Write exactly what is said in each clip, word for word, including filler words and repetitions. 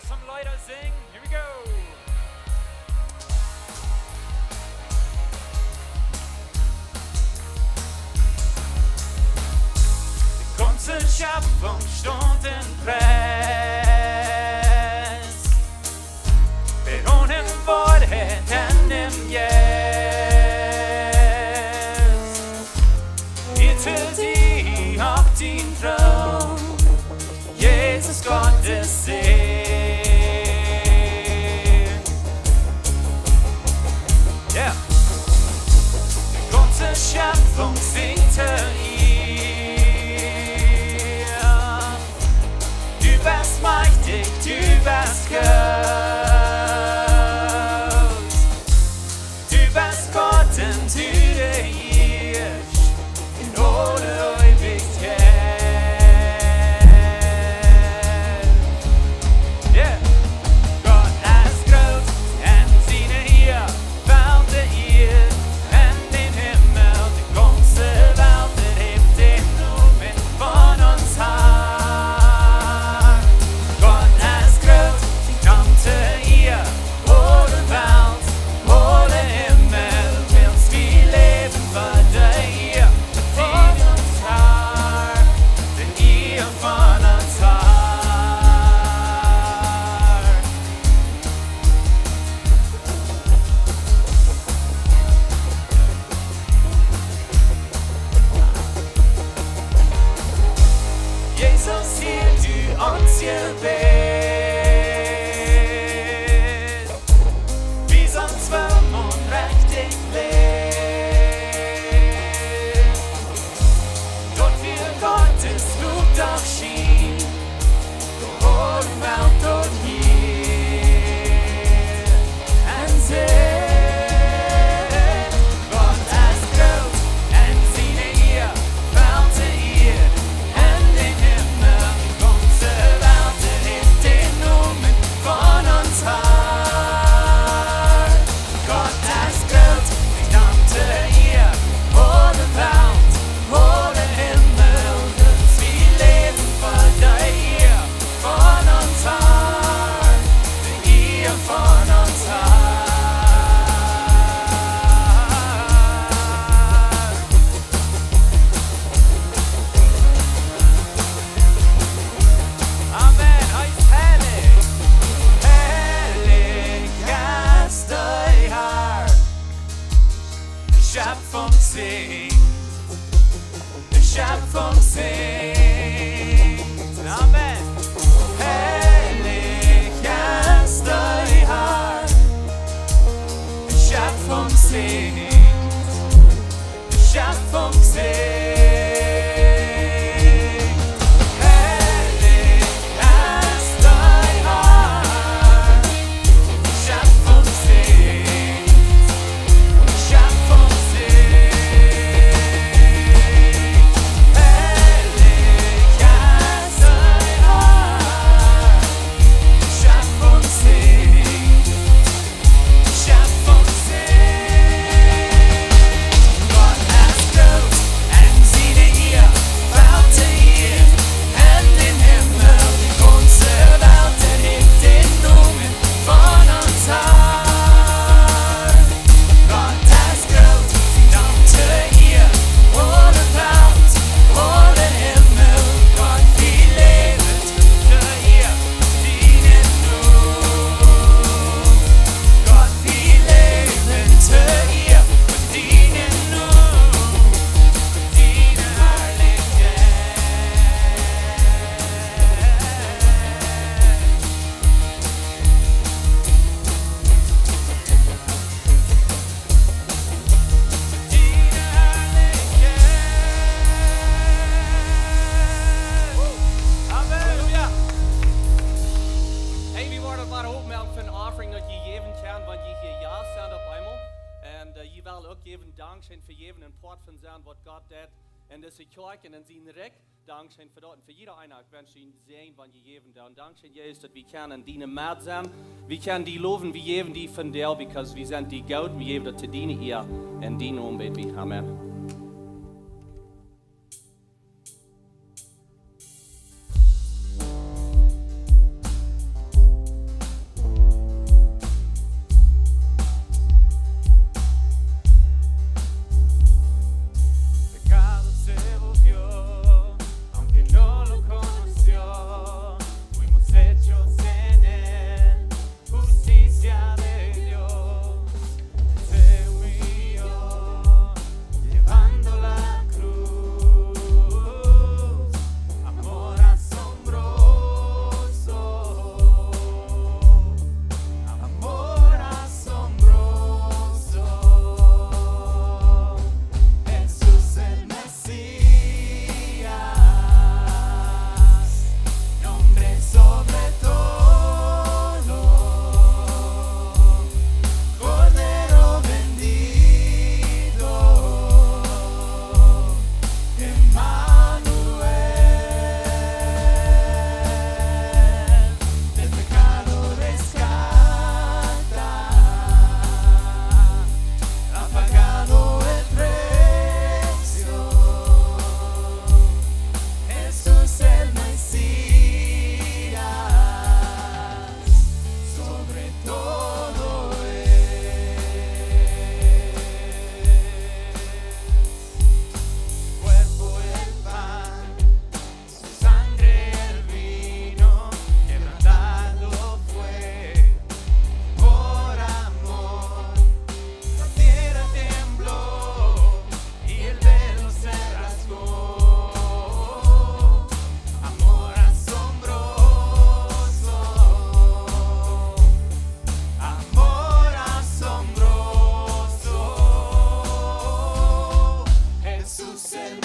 Some Lieder singen. Here we go. De gaunze Schepfunk stunt em Pries. Wan em Wort un em Jeist. Hia to die opp dän Troon, Jesus Gott de Sän. Yeah. De gaunze Schepfunk sinjt to die. Du best majchtich, du best groot. Du best Gott un du rejieescht en aule Eewichkjeit. Yeah. Gott es groot un siene Ea felt de Ieed un dän Himmel, de gaunze Welt, dee haft dän Nomen von ons Har. Gott es groot, de gaunze Ea, aule Welt, aule Himmel, wiels wie läwen fa de Ea von ons Har, de Ea von ons Har. Jesus, hia du ons Jebäd. Wie sent onrajcht jewast. Daut wia Gottes Lof doch schien. Warum auch dort hier ein See. Gott es groot un siene Ea felt de Ieed un dän Himmel, de gaunze Welt, dee haft dän Nomen von ons Har. Gott es groot, de gaunze Ea, aule Welt, aule Himmel, wiels wie läwen fa de Ea von ons Har, de Ea von ons Har. Amen. Hee es heilich. Heilich es de Har. De Schepfunk sinjt. De Schepfunk sinjt. Amen. Heilich es de Har. De Schepfunk sinjt. De Schepfunk sinjt. Heilich es de Har. De Schepfunk sinjt. De Schepfunk sinjt. Heilich es de Har. De Schepfunk sinjt. De Schepfunk sinjt. Gott es groot un siene Ea felt de Ieed un dän Himmel, de gaunze Welt, dee haft dän Nomen von ons Har. Gott es groot, de gaunze Ea, aule Welt, aule Himmel, Gott, wie läwen to Ea dienen Nomen. Gott, wie läwen to Ea dienen Nomen, diene Harlichkjeit. Halleluja. Hey, wie woaren mau oppmoaken fa een offering, daut jie jäwen kjennen, wan jie hia jast sent opp eemol. Un, äh, jie wellen uk jäwen, dankscheen fa jäwen, een Poat von sennen waut Gott deit en dise Kjoakj un en sien Rikj. Dankscheen fa daut. Un fa jieda eena, ekj wensch junt Säajen, wan jie jäwen doonen. Dankscheen, Jesus, daut wie kjennen diene Medd sennen. Wie kjennen die lowen, wie jäwen die vondoag, because wie sent die goot, wie jäwen daut to diene Ea. En dienen Nomen bäd wie. Amen.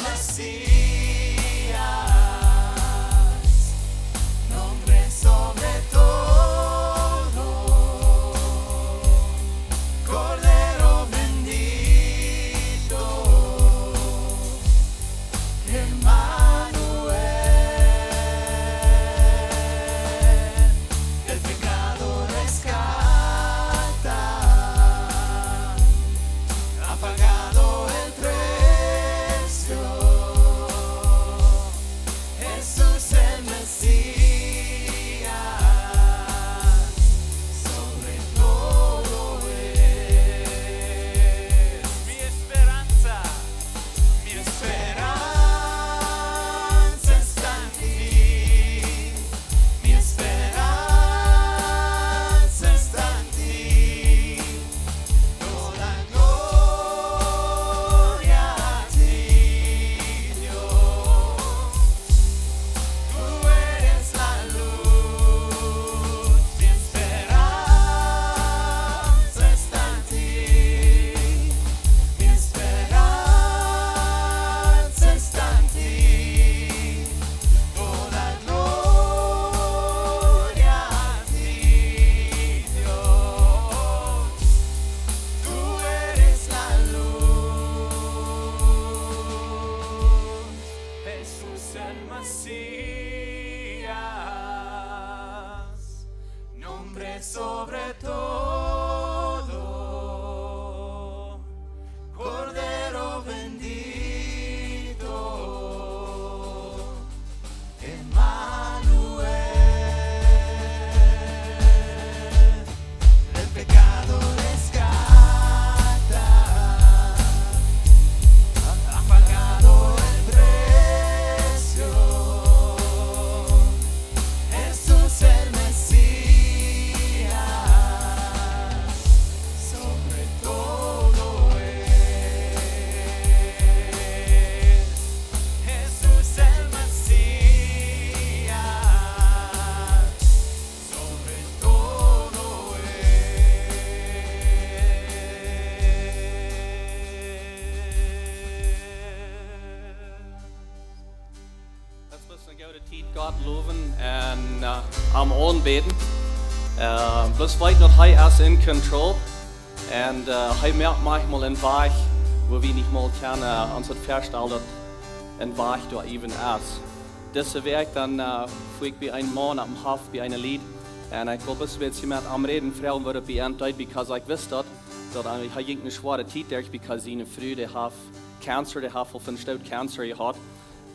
Mesías, nombre sobre todo, Cordero bendito, Emanuel, el pecado rescata, ha pagado el precio. Jesús el Mesías, sobre todo es mi esperanza, mi esperanza está en ti. Mi esperanza está en ti. Toda gloria a ti, Dios. Tú eres la luz. Mi esperanza está en ti. Mi esperanza está en ti. Toda gloria a ti, Dios. Tú eres la luz. Jesús el Mesías, nombre sobre todo, Cordero bendito, Emanuel, el pecado rescata, ha pagado el precio. Jesús el Mesías, sobre todo es. Jesús el Mesías, sobre todo es. Daut es eene goode Tiet Gott lowen un, äh, am aunbäden. Äh, bloos weeten daut hee es in control. Un, äh, hee moakt maunchmol een Wajch, wua wie nich mol kjennen, äh, ons daut väastalen daut een Wajch doa äwen es. Dise Wäakj dan, äh, fua ekj bie een Maun oppem Hoff bie eene Lied. Un ekj wull bloos een bät met am räden, froagen woo daut bie am deed, because ekj wist daut, daut hee, hee jinkj eene schwoare Tiet derch, because siene Fru, dee haft Cancer, dee haft aul von Stoot Cancer jehaut.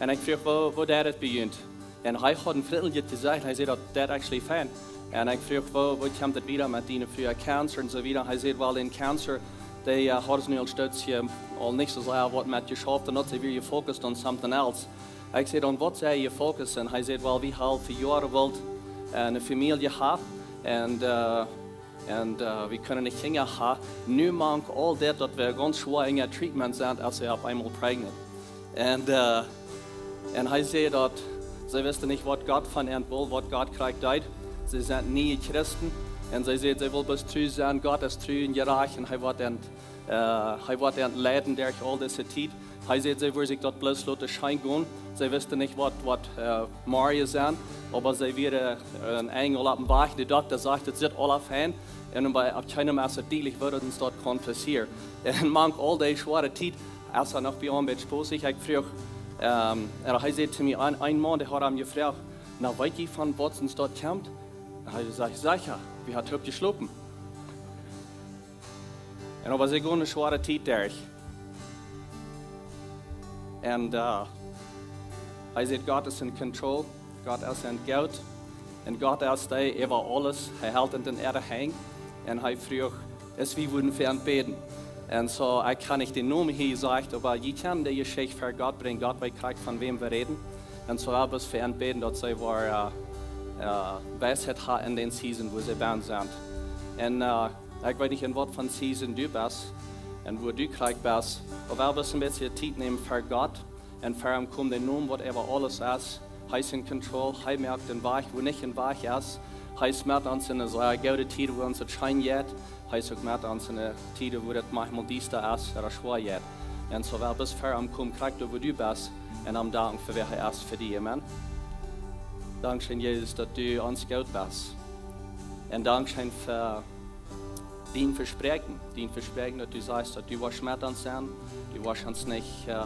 Un ekj fruach, woo, woo deit daut bie junt? Un hee haud een Viertel jesajcht, hee säd, daut deit actually fein. Un ekj fruach, woo, woo kjemt daut wieda met diene Fru Cancer un soo wieda? Hee säd, well, dän Cancer, dee, äh, haud see nu aul Stoot, äh, aul nich soo sea waut met jeschauft un daut see wia jefocust on something else. Ekj säd, on waut sie jefocust? Un hee säd, well, wie haben fa Joaren wult, äh, eene Famielje haben. Un, äh, un, äh, wie kjennen nich Kjinja haben. Nu mank aul dit, daut wie gaunz schwoa en daut Treatment sent, es see opp eemol pregnant. Un, äh, un hee säd daut see wisten nich waut Gott von an wull, waut Gott krakjt deed. See sent niee Christen. Un see säd, see wull bloos tru sennen, Gott es tru un jerajcht un hee woat an, äh, hee woat an leiden derch aul dise Tiet. Hee säd, see wudden sikj daut bloos loten scheen gonen. See wisten nich waut, waut, äh, morjen sie, oba see wieren, äh, een Enjel oppem Wajch. De Dokta säd, daut sitt aula fein. Un bie, opp kjeenem es et dietlich, waut ons doa kaun passieren. Un mank aul dee schwoare Tiet, es hee noch bie ons een bät spossich. Ekj fruach, ähm, un hee säd to mie, een, een Maun, dee haud am jefroacht, na, weet jie von waut ons doa kjemt? Un hee säd, secha, wie haben opp jeschlopen. Un oba see gonen eene schwoare Tiet derch. Un, äh, hee säd, Gott es in control, Gott es en goot. Un Gott es dee äwa aules, hee helt en siene Henj. Un hee fruach, es wie wudden fa am bäden. Un soo, ekj kaun nich dän Nomen hia sajen, oba jie kjennen de Jeschicht ver Gott brinjen, Gott weet krakjt von wäm wie räden. Un soo, wie wudden fa am bäden, daut see woat, äh, äh, Weisheit haben en dän Season, wua see bie sent. Un, äh, Ekj weet nich, en waut fa Season du best un wua du krakjt best, oba wie wellen een bät Tiet nämen fa Gott un fa am komen, dän Nomen waut äwa aules es. Hee es in control, hee moakt een Wajch, wua nich een Wajch es. Hee es met ons en dise goode Tiet, wua ons et scheen jeit. Hee es uk met ons en de Tiet, wua et maunchmol diesta es, ooda schwoa jeit. Un soo well wie bloos ver am komen, krakjt doa wua du best, un am danken fa wäa hee es fa die, amen. Dankscheen, Jesus, daut du ons goot best. Un dankscheen fa dien Vespräakjen, dien Vespräakjen, daut du sajchst, daut du woascht met ons sennen, du woascht ons nich, äh,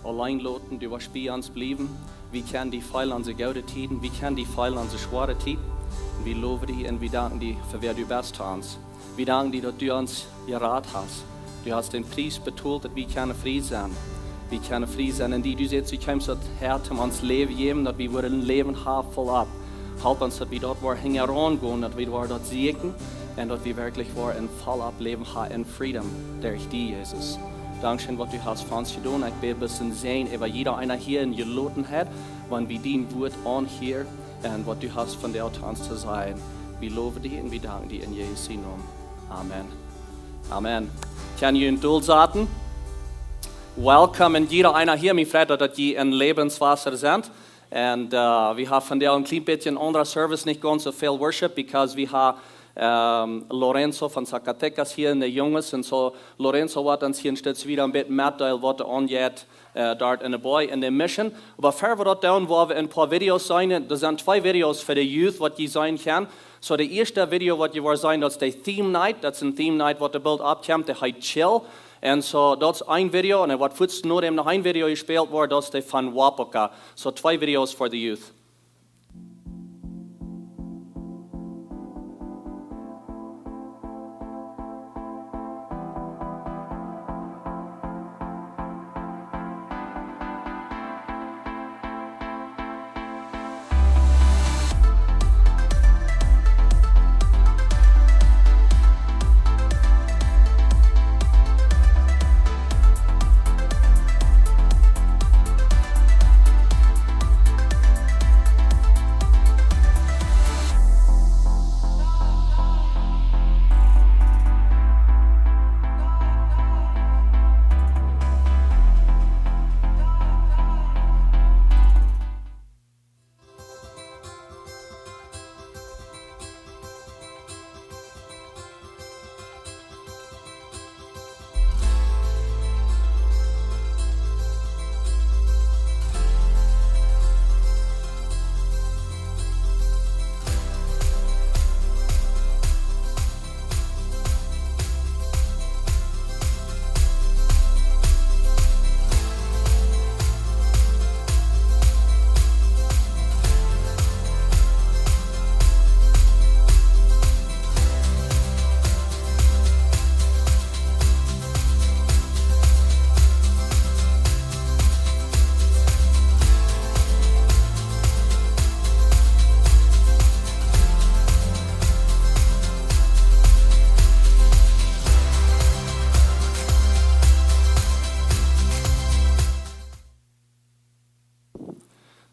auleen loten, du woascht bie ons bliewen. Wie kjennen die feelen aun onse goode Tieden, wie kjennen die feelen aun onse schwoare Tieden. Un wie lowen die un wie danken die fa wäa du best to ons. Wie danken die, daut du ons jerat hast. Du hast dän Pries betolt, daut wie kjennen frie sennen. Wie kjennen frie sennen. Un die, du sajchst, du kjemst daut Hoat om ons Läwen jäwen, daut wie wudden Läwen haben voll opp. Halp ons, daut wie daut woaren hinjaraun gonen, daut wie woaren daut sieekjen un daut wie werkjlich woaren een voll opp Läwen haben en freedom derch die, Jesus. Dankscheen, waut du hast fa ons jedonen. Ekj bäd bloos een Säajen äwa jieda eena hia en Jelotenheit, wan wie dien Wuat aunhieren un waut du hast vondoag to ons to sajen. Wie lowen die un wie danken die en Jesus sien Nomen. Amen. Amen. Kjenn jie en Dool saten? Welcome en jieda eena hia. Mie freit daut, daut jie en Lebenswasser sent. Un, äh, wie haben vondoag een kjlien bät een aundra Service, nich gaunz soo väl Worship, because wie haben, ähm, Lorenzo von Zacatecas hia en de Junges. Un soo, Lorenzo woat ons hia een Stootje wieda een bät metdeelen, waut doa aunjeit, äh, doa en de Boy, en de Mission. Oba ver wie daut doonen, woa wie een poa Videos seenen. Doa sent twee Videos fa de Youth, waut jie seenen kjennen. Soo, de ieeschte Video, waut jie woaren seenen, daut es de Theme Night. Daut es een Theme Night, waut doa boolt oppkjemt, dee heet Chill. Un soo, daut es een Video, un waut fuaz no däm noch een Video jespält woat, daut es dee von Wapoka. Soo, twee Videos for the Youth.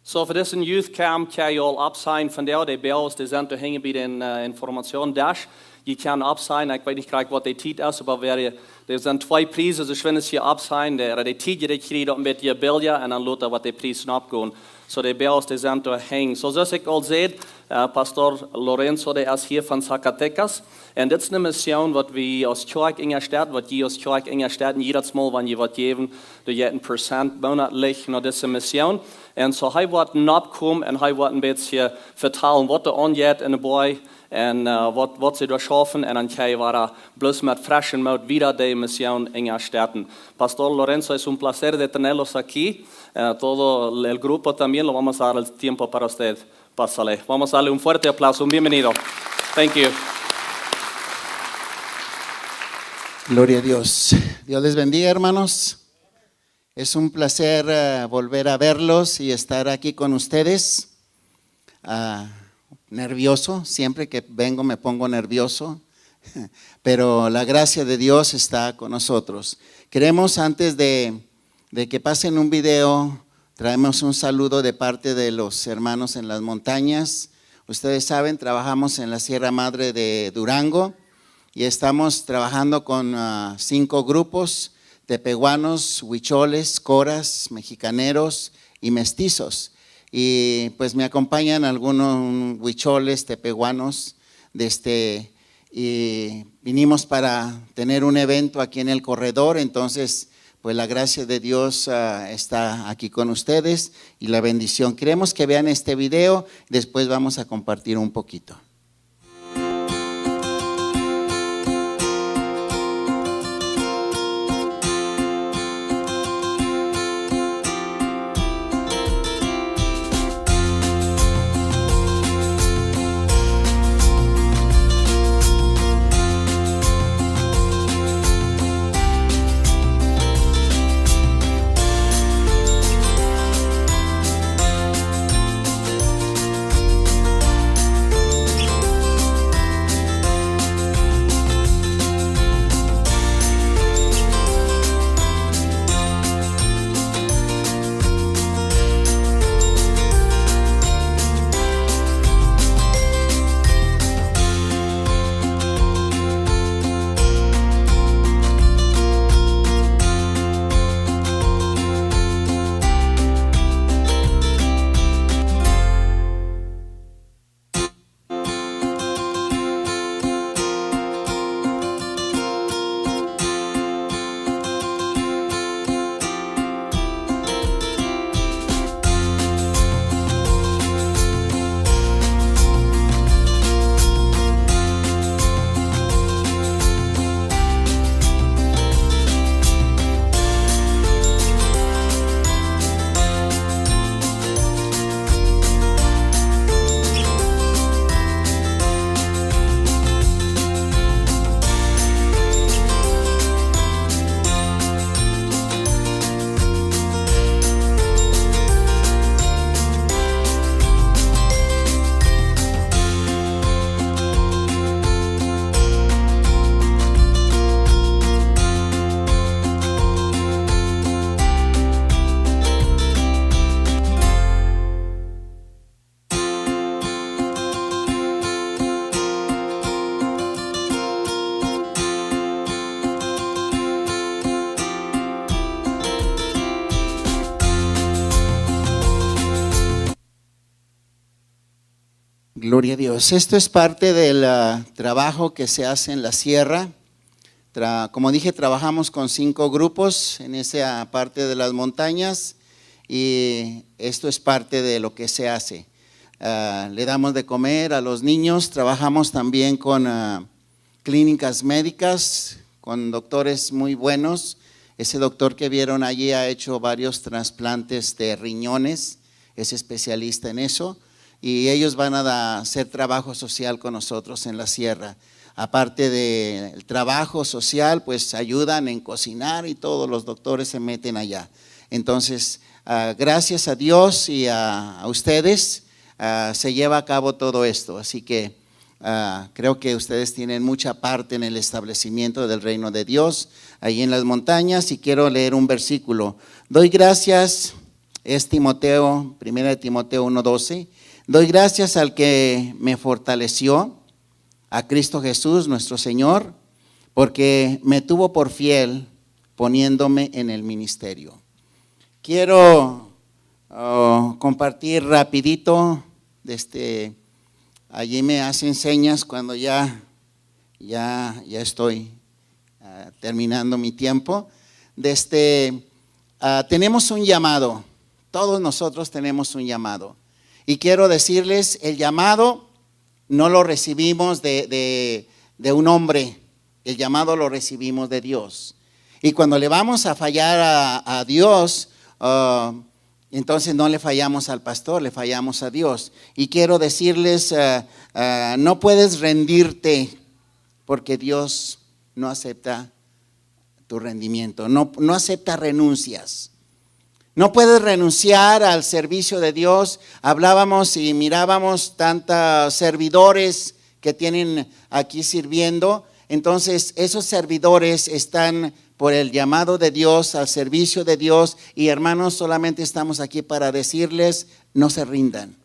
Soo, fa disen Youth Camp kjenn jie aul oppseenen vondoag. De Bills, dee sent doa hinjen bie dän, äh, Informationsdesk. Jie kjennen oppseenen, ekj weet nich krakjt, waut de Tiet es, oba wäa, doa sent twee Priesen, soo aus jie hia oppseenen, de, de Tiet, dee kjrieen daut een bät billja, un dan lot daut waut de Priesen oppgonen. Soo, de Bills, dee sent doa hinjen. Soo, soo aus ekj aul säd, äh, Pastor Lorenzo, dee es hia von Zacatecas. Un dit es eene Mission, waut wie aus Kjoakj unjastett, waut jie aus Kjoakj unjastett, un jiedet Mol, wan jie waut jäwen, doa jeit een Prozent monatlich no dise Mission. Un soo, hee woat noppkomen un hee woat een bät vetalen, waut doa aunjeit en de Boy un, äh, waut, waut see doa schaufen. Un dan kjenn jie wada bloos met freschen Moot wieda de Mission unjastetten. Pastor Lorenzo, es un placer de tenerlos aquí. Eh, todo el grupo también, lo vamos a dar el tiempo para usted. Pásale. Vamos a darle un fuerte aplauso, un bienvenido. Thank you. Gloria a Dios. Dios les bendiga, hermanos. Es un placer, eh, volver a verlos y estar aquí con ustedes. Ah, nervioso, siempre que vengo me pongo nervioso, pero la gracia de Dios está con nosotros. Queremos, antes de, de que pasen un video, traemos un saludo de parte de los hermanos en las montañas. Ustedes saben, trabajamos en la Sierra Madre de Durango y estamos trabajando con, ah, cinco grupos: tepehuanos, huicholes, coras, mexicaneros y mestizos. Y, pues, me acompañan algunos huicholes, tepehuanos, de este, y vinimos para tener un evento aquí en el corredor, entonces pues la gracia de Dios, ah, está aquí con ustedes y la bendición. Queremos que vean este video, después vamos a compartir un poquito. Gloria a Dios. Esto es parte del, ah, trabajo que se hace en la sierra. Tra-, como dije, trabajamos con cinco grupos en esa parte de las montañas y esto es parte de lo que se hace. Ah, le damos de comer a los niños, trabajamos también con, ah, clínicas médicas, con doctores muy buenos. Ese doctor que vieron allí ha hecho varios trasplantes de riñones, es especialista en eso. Y ellos van a da-, hacer trabajo social con nosotros en la sierra. Aparte del trabajo social, pues ayudan en cocinar y todos los doctores se meten allá. Entonces, ah, gracias a Dios y a, a ustedes, ah, se lleva a cabo todo esto. Así que, ah, creo que ustedes tienen mucha parte en el establecimiento del reino de Dios ahí en las montañas. Y quiero leer un versículo. Doy gracias, es Timoteo, primera de Timoteo uno doce. Doy gracias al que me fortaleció, a Cristo Jesús, nuestro Señor, porque me tuvo por fiel poniéndome en el ministerio. Quiero, ah, compartir rapidito, desde allí me hacen señas cuando ya, ya, ya estoy, ah, terminando mi tiempo. Desde, ah, tenemos un llamado, todos nosotros tenemos un llamado. Y quiero decirles, el llamado no lo recibimos de, de, de un hombre, el llamado lo recibimos de Dios. Y cuando le vamos a fallar a, a Dios, ah, entonces no le fallamos al pastor, le fallamos a Dios. Y quiero decirles, ah, ah, no puedes rendirte porque Dios no acepta tu rendimiento, no, no acepta renuncias. No puedes renunciar al servicio de Dios. Hablábamos y mirábamos tantos servidores que tienen aquí sirviendo. Entonces, esos servidores están por el llamado de Dios, al servicio de Dios. Y hermanos, solamente estamos aquí para decirles, no se rindan.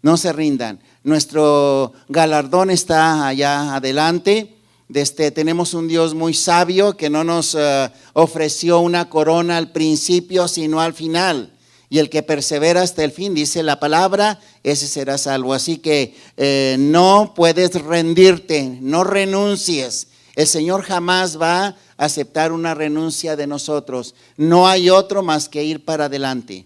No se rindan. Nuestro galardón está allá adelante. Desde, tenemos un Dios muy sabio que no nos, eh, ofreció una corona al principio, sino al final. Y el que persevera hasta el fin, dice la palabra, ese será salvo. Así que, eh, no puedes rendirte, no renuncies. El Señor jamás va a aceptar una renuncia de nosotros. No hay otro más que ir para adelante.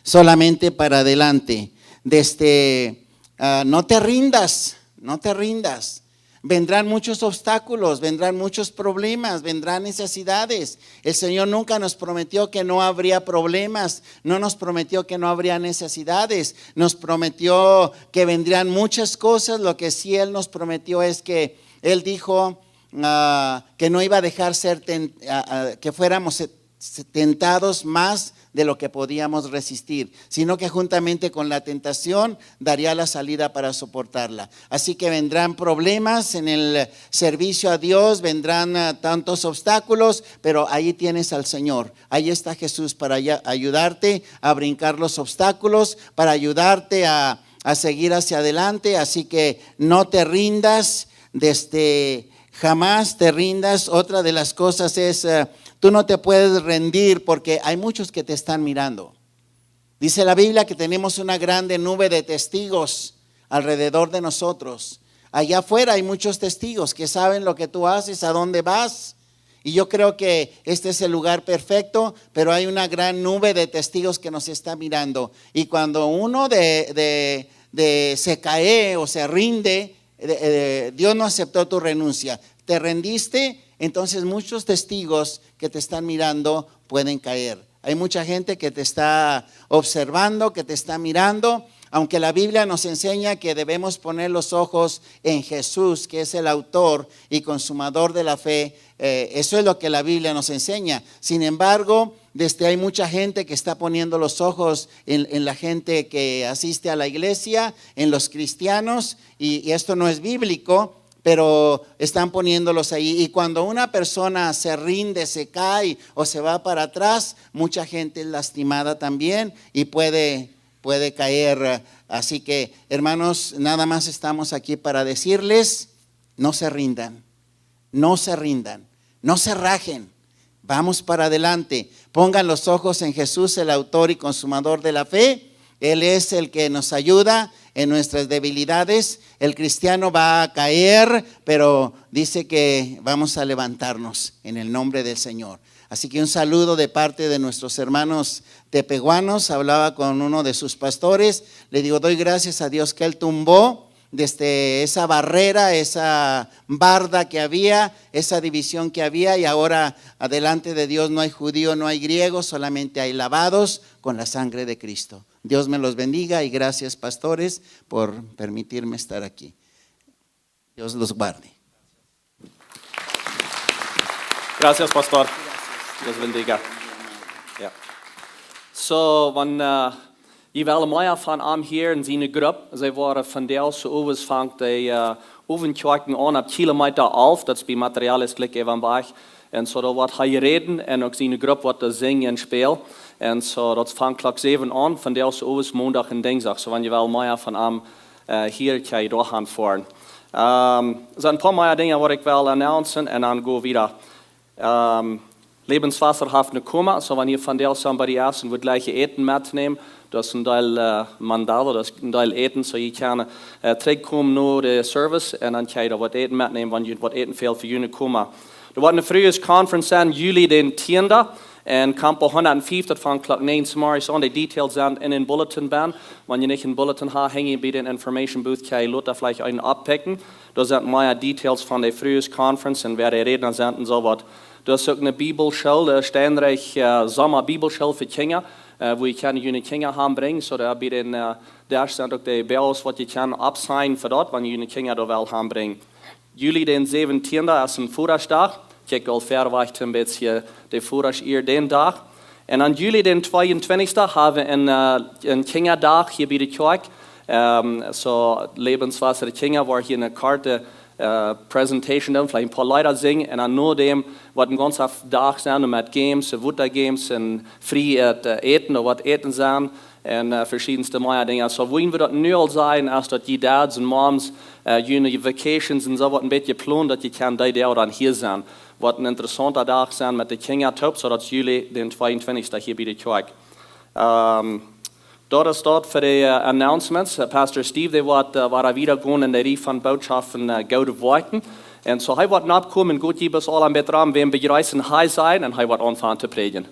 Solamente para adelante. Desde, ah, no te rindas, no te rindas. Vendrán muchos obstáculos, vendrán muchos problemas, vendrán necesidades. El Señor nunca nos prometió que no habría problemas, no nos prometió que no habría necesidades, nos prometió que vendrían muchas cosas. Lo que sí Él nos prometió es que Él dijo, ah, que no iba a dejar ser ten- ah, ah, que fuéramos tentados más de lo que podíamos resistir, sino que juntamente con la tentación daría la salida para soportarla. Así que vendrán problemas en el servicio a Dios, vendrán, ah, tantos obstáculos, pero ahí tienes al Señor. Ahí está Jesús para ya- ayudarte a brincar los obstáculos, para ayudarte a, a seguir hacia adelante. Así que no te rindas desde jamás te rindas. Otra de las cosas es, eh, tú no te puedes rendir porque hay muchos que te están mirando. Dice la Biblia que tenemos una grande nube de testigos alrededor de nosotros. Allá afuera hay muchos testigos que saben lo que tú haces, a dónde vas. Y yo creo que este es el lugar perfecto, pero hay una gran nube de testigos que nos está mirando. Y cuando uno de, de- de- se cae o se rinde, eh, eh, Dios no aceptó tu renuncia. Te rendiste, entonces muchos testigos que te están mirando pueden caer. Hay mucha gente que te está observando, que te está mirando. Aunque la Biblia nos enseña que debemos poner los ojos en Jesús, que es el autor y consumador de la fe, eh, eso es lo que la Biblia nos enseña. Sin embargo, desde hay mucha gente que está poniendo los ojos en, en la gente que asiste a la iglesia, en los cristianos, y, y esto no es bíblico, pero están poniéndolos ahí. Y cuando una persona se rinde, se cae o se va para atrás, mucha gente es lastimada también y puede, puede caer. Así que, hermanos, nada más estamos aquí para decirles, no se rindan, no se rindan, no se rajen. Vamos para adelante. Pongan los ojos en Jesús, el autor y consumador de la fe. Él es el que nos ayuda en nuestras debilidades. El cristiano va a caer, pero dice que vamos a levantarnos en el nombre del Señor. Así que un saludo de parte de nuestros hermanos tepehuanos. Hablaba con uno de sus pastores. Le digo, doy gracias a Dios que Él tumbó desde esa barrera, esa barda que había, esa división que había, y ahora adelante de Dios no hay judío, no hay griego, solamente hay lavados con la sangre de Cristo. Dios me los bendiga y gracias, pastores, por permitirme estar aquí. Dios los guarde. Gracias, Pastor. Dios bendiga. Ja. So, wan, uh, jie wellen mea von am hieren en siene Grupp, see woaren vondoag soo owes fangt de, uh, Owentjoakjen aun opp Kilomeeta alf, daut es bie Material es jlikj äwa Wajch. Un soo, doa woat hee räden un uk siene Grupp woat doa sinjen un spälen. Un soo, daut fangt Klock säwen aun, vondoag soo owes, Mondach un Dinjsdach. So, wan jie wellen mea von am, uh, hieren, kjenn jie doa han foaren. Um, sent een poa mea Dinja waut ekj well announcen un dan go wieda. Um, Lebenswasser haft een Koma, so wan hia vondoag somebody es un wudd jlikj Äten metnämen, daut es een Deel, uh, Mandado, daut es een Deel Äten, so jie kjennen, uh, trigjkomen no de Service un dan kjenn jie doa waut Äten metnämen, wan jie waut Äten fält fa june Koma. Doa woat eene Frues Conference sennen, Juli dän tienden, en Campo hundatfief, daut fangt Klock näajen zemorjes aun. De Details sent en dän Bulletin bennen. Wan jie nich een Bulletin haben, henj jie bie dän Information Booth, kjenn jie lota veleicht eenen oppikjen. Doa sent mea Details von de Frues Conference un wäa de Rädna sent un soo waut. Doa es uk eene Bibelschool, de Steinreich, uh, Somma Bibelschool fa Kjinja, uh, wua jie kjennen june Kjinja hanbrinjen, soo daut bie dän, uh, doa sent uk de Bills waut jie kjennen oppsignen fa daut, wan jie june Kjinja doa wellen hanbrinjen. Juli dän säwentieenden es een Vodaschdach. Kjikj aul verwajcht een bät de Vodasch hia dän Dach. Un dan Juli dän tweeuntwintichsten haben wie een, uh, een Kjinjadach hia bie de Kjoakj. Um, so, Lebenswasser Kjinja woaren hia eene korte, uh, presentation doonen, veleicht een poa Leeda sinjen. Un dan no däm woat een gaunza Dach sennen met Games, Wota Games un free, uh, Äten, doa woat Äten sennen. Un, uh, veschiedenste mea Dinja. So, woo wie daut nu aul sajen, es daut jie Dads un Moms, uh, june Vacations un soo waut een bät plonen, daut jie kjennen dee Doag dan hia sennen. Woat een interessaunta Dach sennen met de Kjinja toop, so daut es Juli dän tweeuntwintichsten hia bie de Kjoakj. Um, daut es daut fa de, uh, Announcements. Uh, Pastor Steve, dee woat, uh, wieda gonen en de Rieej von Bootschoften, uh, Goode Woakjen. Un soo hee woat nopp komen, Gott jie best aula met rom, wäm bejreessen hee sien, un hee woat aunfangen to prädjen.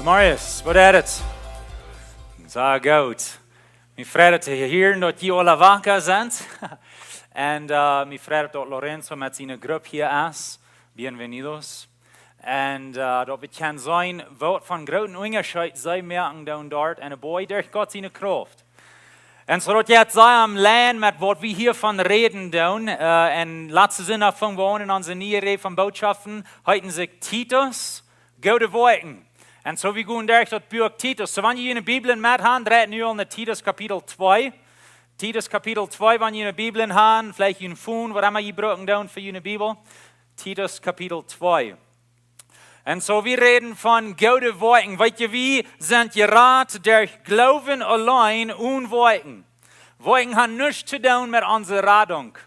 Marius, waut es et? Sea goot. Mie freit et to hieren, daut jie aula waka sent. Un, äh, mie freit et, daut Lorenzo met siene Grupp hia es. Bienvenidos. Un, äh, daut wie kjennen seenen, waut fa een grooten Unjascheet see moaken doonen doa en de Boy derch Gott siene Krauft. Un soo daut jie et seenen, aum Läwen met waut wie hia von räden doonen, äh, un latste Sindach fungen wie aun en onse niee Reaj von Bootschoften, heeten see Titus, goode Woakjen. Un soo wie gonen derch daut Buak Titus. Soo wan jie june Bibeln met han, dreit nu aul no Titus Kapitel twee. Titus Kapitel twee, wan jie june Bibeln han, veleicht jun Phone, waut emma jie brucken doonen fa june Bibel. Titus Kapitel twee. Un soo wie räden von goode Woakjen. Weet jie, wie sent jerat derch Gloowen auleen, one Woakjen. Woakjen han nuscht to doonen met onse Radunk.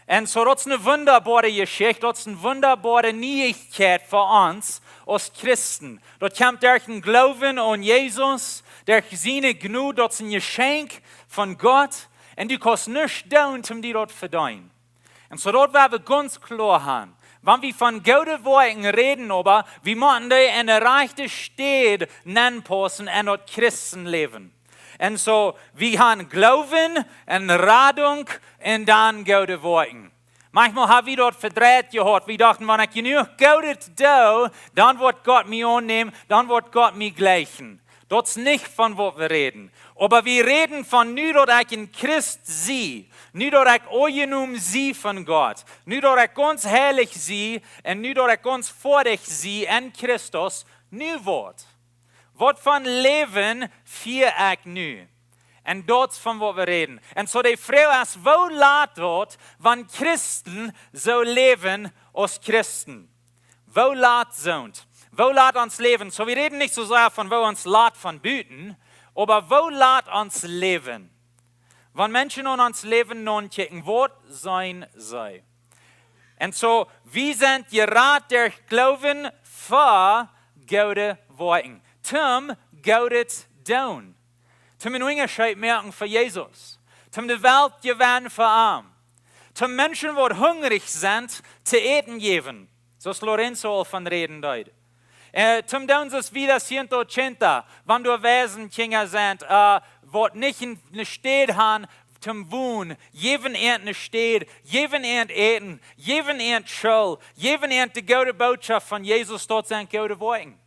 Un soo daut es eene wundaboare Jeschicht, daut es eene wundaboare Nieichkjeit fa ons aus Christen. Daut kjemt derch dän Gloowen aun Jesus, derch siene Jnod, daut es een Jeschenkj von Gott. Un du kaust nuscht doonen, om die daut to vedeenen. Un soo daut woa wie gaunz kloa han. Wan wie von goode Woakjen räden, oba wie motten dee en de rajchte Städ nenpaussen en daut Christenläwen. Un soo, wie han Gloowen un Radunk un dan goode Woakjen. Maunchmol ha wie daut vedreit jehaut. Wie dochten, wan ekj jenuach Goodet doo, dan woat Gott mie aunnämen, dan woat Gott mie jlikjen. Daut es nich von waut wie räden. Oba wie räden von nu daut ekj een Christ sie, nu daut ekj aunjenomen sie von Gott, nu daut ekj gaunz heilich sie un nu daut ekj gaunz foadich sie en Christus, nu waut? Waut fa een Läwen fia ekj nu? Un daut es von waut wie räden. Un soo de Froag es, woo lat daut, wan Christen soo läwen aus Christen? Woo lat soont? Woo lat ons Läwen? Soo, wie räden nich soo sea von woo ons lat von buten, oba woo lat ons Läwen? Wan Menschen aun ons Läwen nodenkjen, waut seenen see? Un soo, wie sent jerat derch Gloowen fa goode Woakjen. Toom Goodet doonen. Toom een Unjascheet moaken fa Jesus. Toom de Welt jewennen fa am. Toom Menschen, waut hungrich sent, to äten jäwen. Soo aus Lorenzo aul von räden deed. Äh, toom doonen soo aus wie daut hia en Ochenta, wan doa Waisenkjinja sent, äh, waut nich en, ne Städ han toom wonen, jäwen an ne Städ, jäwen an Äten, jäwen an School, jäwen an de goode Botschoft von Jesus, daut sent goode Woakjen.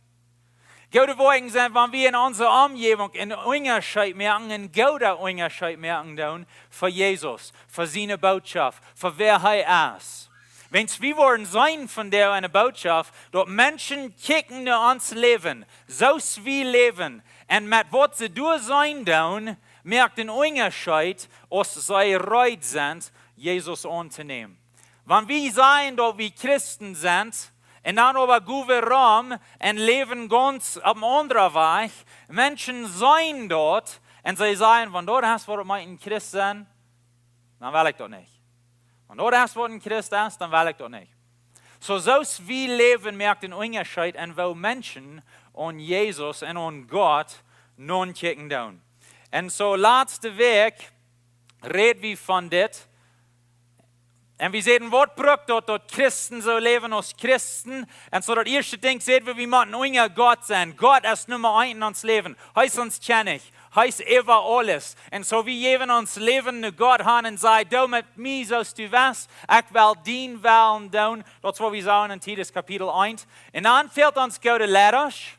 Goode Woakjen sent, wan wie en onse Omjäwunk een Unjascheet moaken, een gooda Unjascheet moaken doonen fa Jesus, fa siene Botschoft, fa wäa hee es. Wan wie woaren seenen von doa en de Botschoft, daut Menschen kjikjen no ons Läwen, soo aus wie läwen, un met waut see doa seenen doonen, moakt een Unjascheet, aus see reed sent, Jesus auntonämen. Wan wie sajen, daut wie Christen sent, un dan oba go wie rom un läwen gaunz opp een aundren Wajch, Menschen seenen daut, un see sajen, wan daut es waut et meent een Christ sennen, dan well ekj daut nich. Wan daut es waut een Christ es, dan well ekj daut nich. Soo, soo aus wie läwen moakt een Unjascheet en woo Menschen aun Jesus un aun Gott nodenkjen doonen. Un soo latste Wäakj räd wie von dit. Un wie säden, waut brukt daut, daut Christen soo läwen aus Christen? Un soo daut ieeschte Dinkj säd wie, wie motten unja Gott sennen. Gott es Numma eent en ons Läwen. Hee es ons Kjennich. Hee es äwa aules. Un soo wie jäwen ons Läwen no Gott han un sajen, doo met mie soo aus du west. Ekj well dienen Wellen doonen. Daut es waut wie sajen en Titus Kapitel eent. Un dan fält ons goode Leidasch.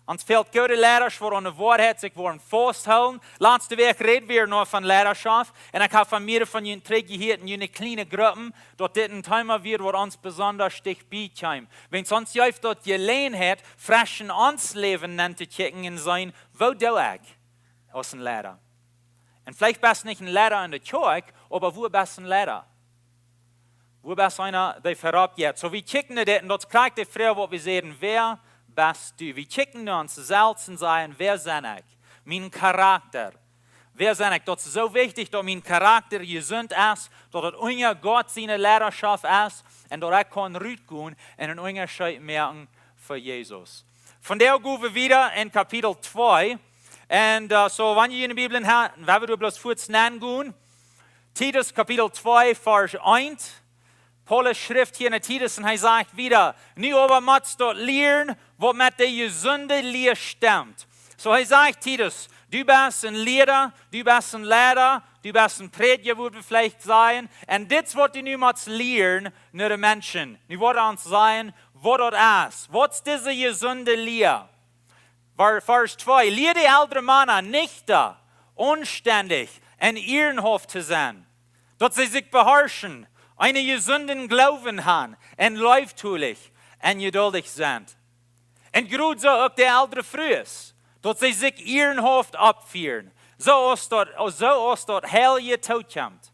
Ons fält goode Leida, waut aun de Woarheit sikj woaren fausthoolen. Latste Wäakj räd wie noch von Leidaschoft. Un ekj hab von mearere von junt trigj jehieet en june kjliene Gruppen, daut dit een Thema wia, waut ons besonda dicht bie kjeem. Wiels ons jeft daut Jeläajenheit, fresch en ons Läwen nenn to kjikjen un seenen, woo doo ekj aus een Leida? Un veleicht best nich een Leida en de Kjoakj, oba wua best een Leida? Wua best eena, dee verop jeit? Soo, wie kjikjen no dit, un daut kjricht de Froag, waut wie säden, wäa best du? Wie kjikjen no ons selfst un sajen, wäa sie ekj? Mien Charakter. Wäa sie ekj? Daut es soo wichtich, daut mien Charakter jesunt es, daut et unja Gott siene Leidaschoft es, un daut ekj kaun rutgonen un een Unjascheet moaken fa Jesus. Vondoag go wie wieda en Kapitel twee. Un, äh, soo, wan jie june Bibel haben, woa wie doa bloos fuaz nengonen. Titus Kapitel twee, Varsch eent. Paulus schrift hia no Titus un hee sajcht wieda: "Nu oba motst daut lieren, waut met de jesunde Lia stemt." Soo, hee sajcht: "Titus, du best een Liera, du best een Leida, du best een Prädja, wudd wie veleicht sajen. Un dit es, waut du nu motst lieren no de Menschen." Nu woat hee ons sajen, waut daut es. Waut es dise jesunde Lia? Var-, Varsch twee: "Lia de eldre Mana nichta, aunstendich un ierenhauft to sennen, daut see sikj beharschen, eenen jesunden Gloowen haben un leeftolich un jeduldich sennen. Un krakjt soo uk de eldre Frues, daut see sikj ierenhauft oppfieren, soo aus daut, soo aus daut heilje tookjemt.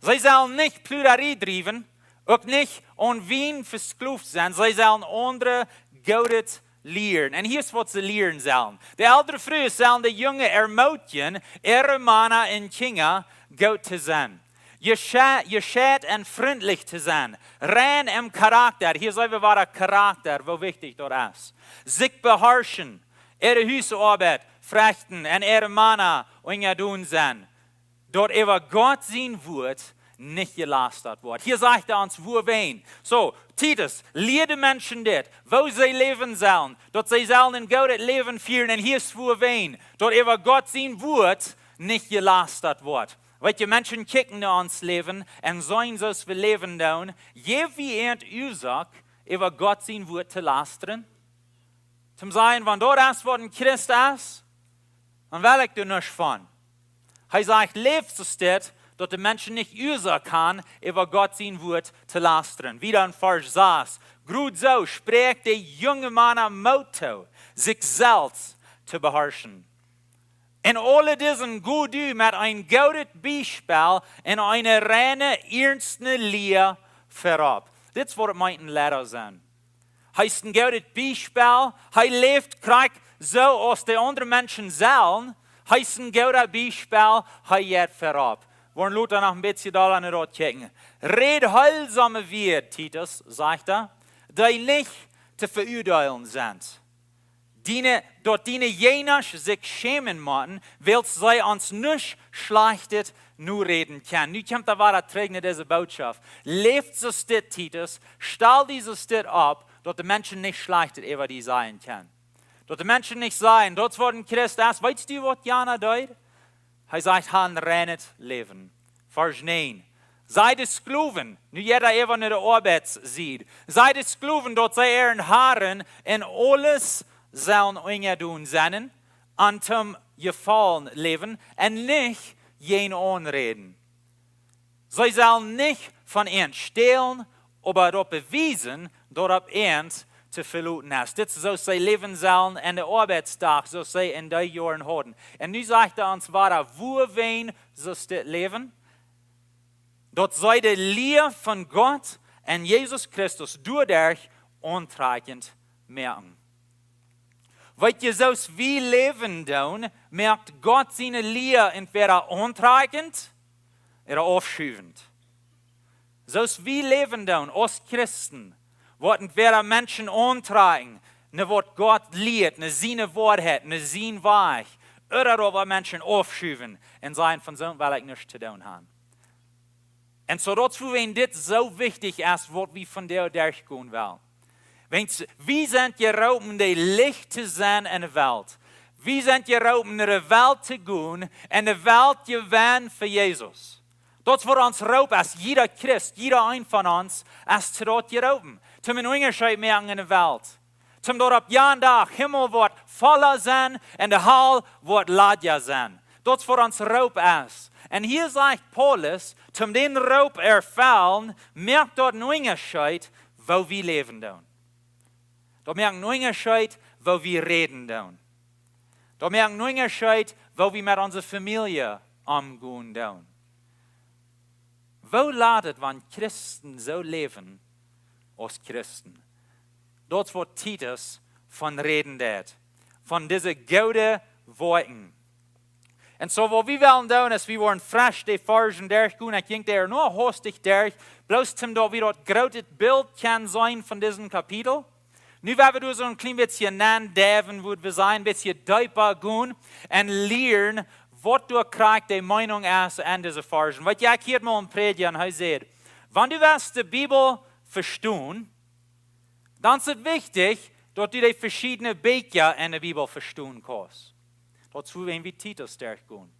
See sellen nich Pludarie driewen, uk nich aun Wien vesklooft sennen. See sellen aundre Goodet lieren." Un hia es, waut see lieren sellen. De eldre Frues sellen de Junge ermutigen, äare Mana un Kjinja goot to sennen, jesche-, jescheit un frintlich to sennen, rein em Charakter. Hia seenen wie wada Charakter, woo wichtich daut es. Sikj beharschen, äare Husoabeit verechten un äare Mana unjadon sennen, daut äwa Gott sien Wuat nich jelastat woat. Hia sajcht hee ons, wuawäajen. Soo, Titus, lia de Menschen dit, woo see läwen sellen, daut see sellen een goodet Läwen fieren. Un hia es wuawäajen, daut äwa Gott sien Wuat nich jelastat woat. Weet jie, Menschen kjikjen no ons Läwen un seenen, soo aus wie läwen doonen, jäw wie an Uasoak, äwa Gott sien Wuat to lastren? Toom sajen, wan daut es, waut een Christ es, dan well ekj doa nuscht von. Hee sajcht, läft soo steit, daut de Menschen nich Uasoak haben, äwa Gott sien Wuat to lastren. Wieda en Varsch sas: "Krakjt soo spräakjt de junge Mana Moot too, sikj selfst to beharschen. Un aule dise go du met een goodet Biespel un eene reine, iernste Lia verop." Dit es, waut et meent, een Liera sennen. Hee es een goodet Biespel. Hee läft krakjt soo aus de aundre Menschen sellen. Hee es een goodet Biespel. Hee jeit verop. Wie woaren lota noch een bät dolla no daut kjikjen. "Räd heelsome Wieed, Titus," sajcht hee, "dee nich to veuadeelen sent, diene, daut diene Jäajenasch sikj schämen motten, wiels see ons nuscht Schlajchtet noräden kjennen." Nu kjemt hee wada trigj no dise Bootschoft. Läft soo steit, Titus, stal die soo steit opp, daut de Menschen nich Schlajchtet äwa die sajen kjennen. Daut de Menschen nich sajen, daut es, waut een Christ es. Weetst du, waut jana deed? Hee sajcht, hab een reinet Läwen. Varsch näajen. "Saj de Sklowen," nu jeit hee äwa no de Oabeitssied, "saj de Sklowen, daut see äaren Harn en aules sellen unjadon sennen, an toom Jefaulen läwen un nich jäajen an räden. See sellen nich von an stälen, oba daut bewiesen, daut opp an to veloten es." Dit es, soo aus see läwen sellen en de Oabeitsdach, soo aus see en dee Joaren hauden. Un nu sajcht hee ons wada, wuawäajen soo steit läwen, daut see de Lia von Gott un Jesus Christus doaderch auntrakjent moaken. Weet jie, soo aus wie läwen doonen, moakt Gott siene Lia entwäda auntrakjent ooda aufschuvent. Soo aus wie läwen doonen aus Christen, woat entwäda Menschen auntrakjen, no waut Gott lieet, no siene Woarheit, no sien Wajch, ooda daut woat Menschen aufschuwen un sajen, von soont well ekj nuscht to doonen haben. Un soo daut es wuawäajen dit soo wichtich es, waut wie vondoag derchgonen wellen. Wiels wie sent jeroopen, daut Licht to sennen en de Welt. Wie sent jeroopen, no de Welt to gonen un de Welt jewennen fa Jesus. Daut es, waut ons Roop es. Jieda Christ, jieda eena von ons es to daut jeroopen. Toom een Unjascheet moaken en de Welt. Toom daut opp jan Dach Himmel woat volla sennen un de Hal woat ladja sennen. Daut es waut ons Roop es. Un hia sajcht Paulus, toom dän Roop erfellen, moakt daut een Unjascheet, woo wie läwen doonen. Daut moakt een Unjascheet, woo wie räden doonen. Daut moakt een Unjascheet, woo wie met onse Famielje omgonen doonen. Woo lat et, wan Christen soo läwen aus Christen? Daut es waut Titus von räden deed. Von dise goode Woakjen. Un soo waut wie wellen doonen es, wie woaren fresch de Varzen derchgonen. Ekj jinkj doa noch hastich derch. Bloos toom daut wie daut groote Bilt kjennen seenen von disen Kapitel. Nu woa wie doa soo een kjlien bät nendeiwen, woo wie sellen een bät deepa gonen un lieren, waut doa krakjt de Meenunk es aun dise Varzen. Weetst, ekj hieed mol een Prädja un hee säd: Wan du west de Bibel vestonen, dan es et wichtich, daut du de veschiedne Bieekja en de Bibel vestonen kaust. Daut es woo wie Titus derchgonen.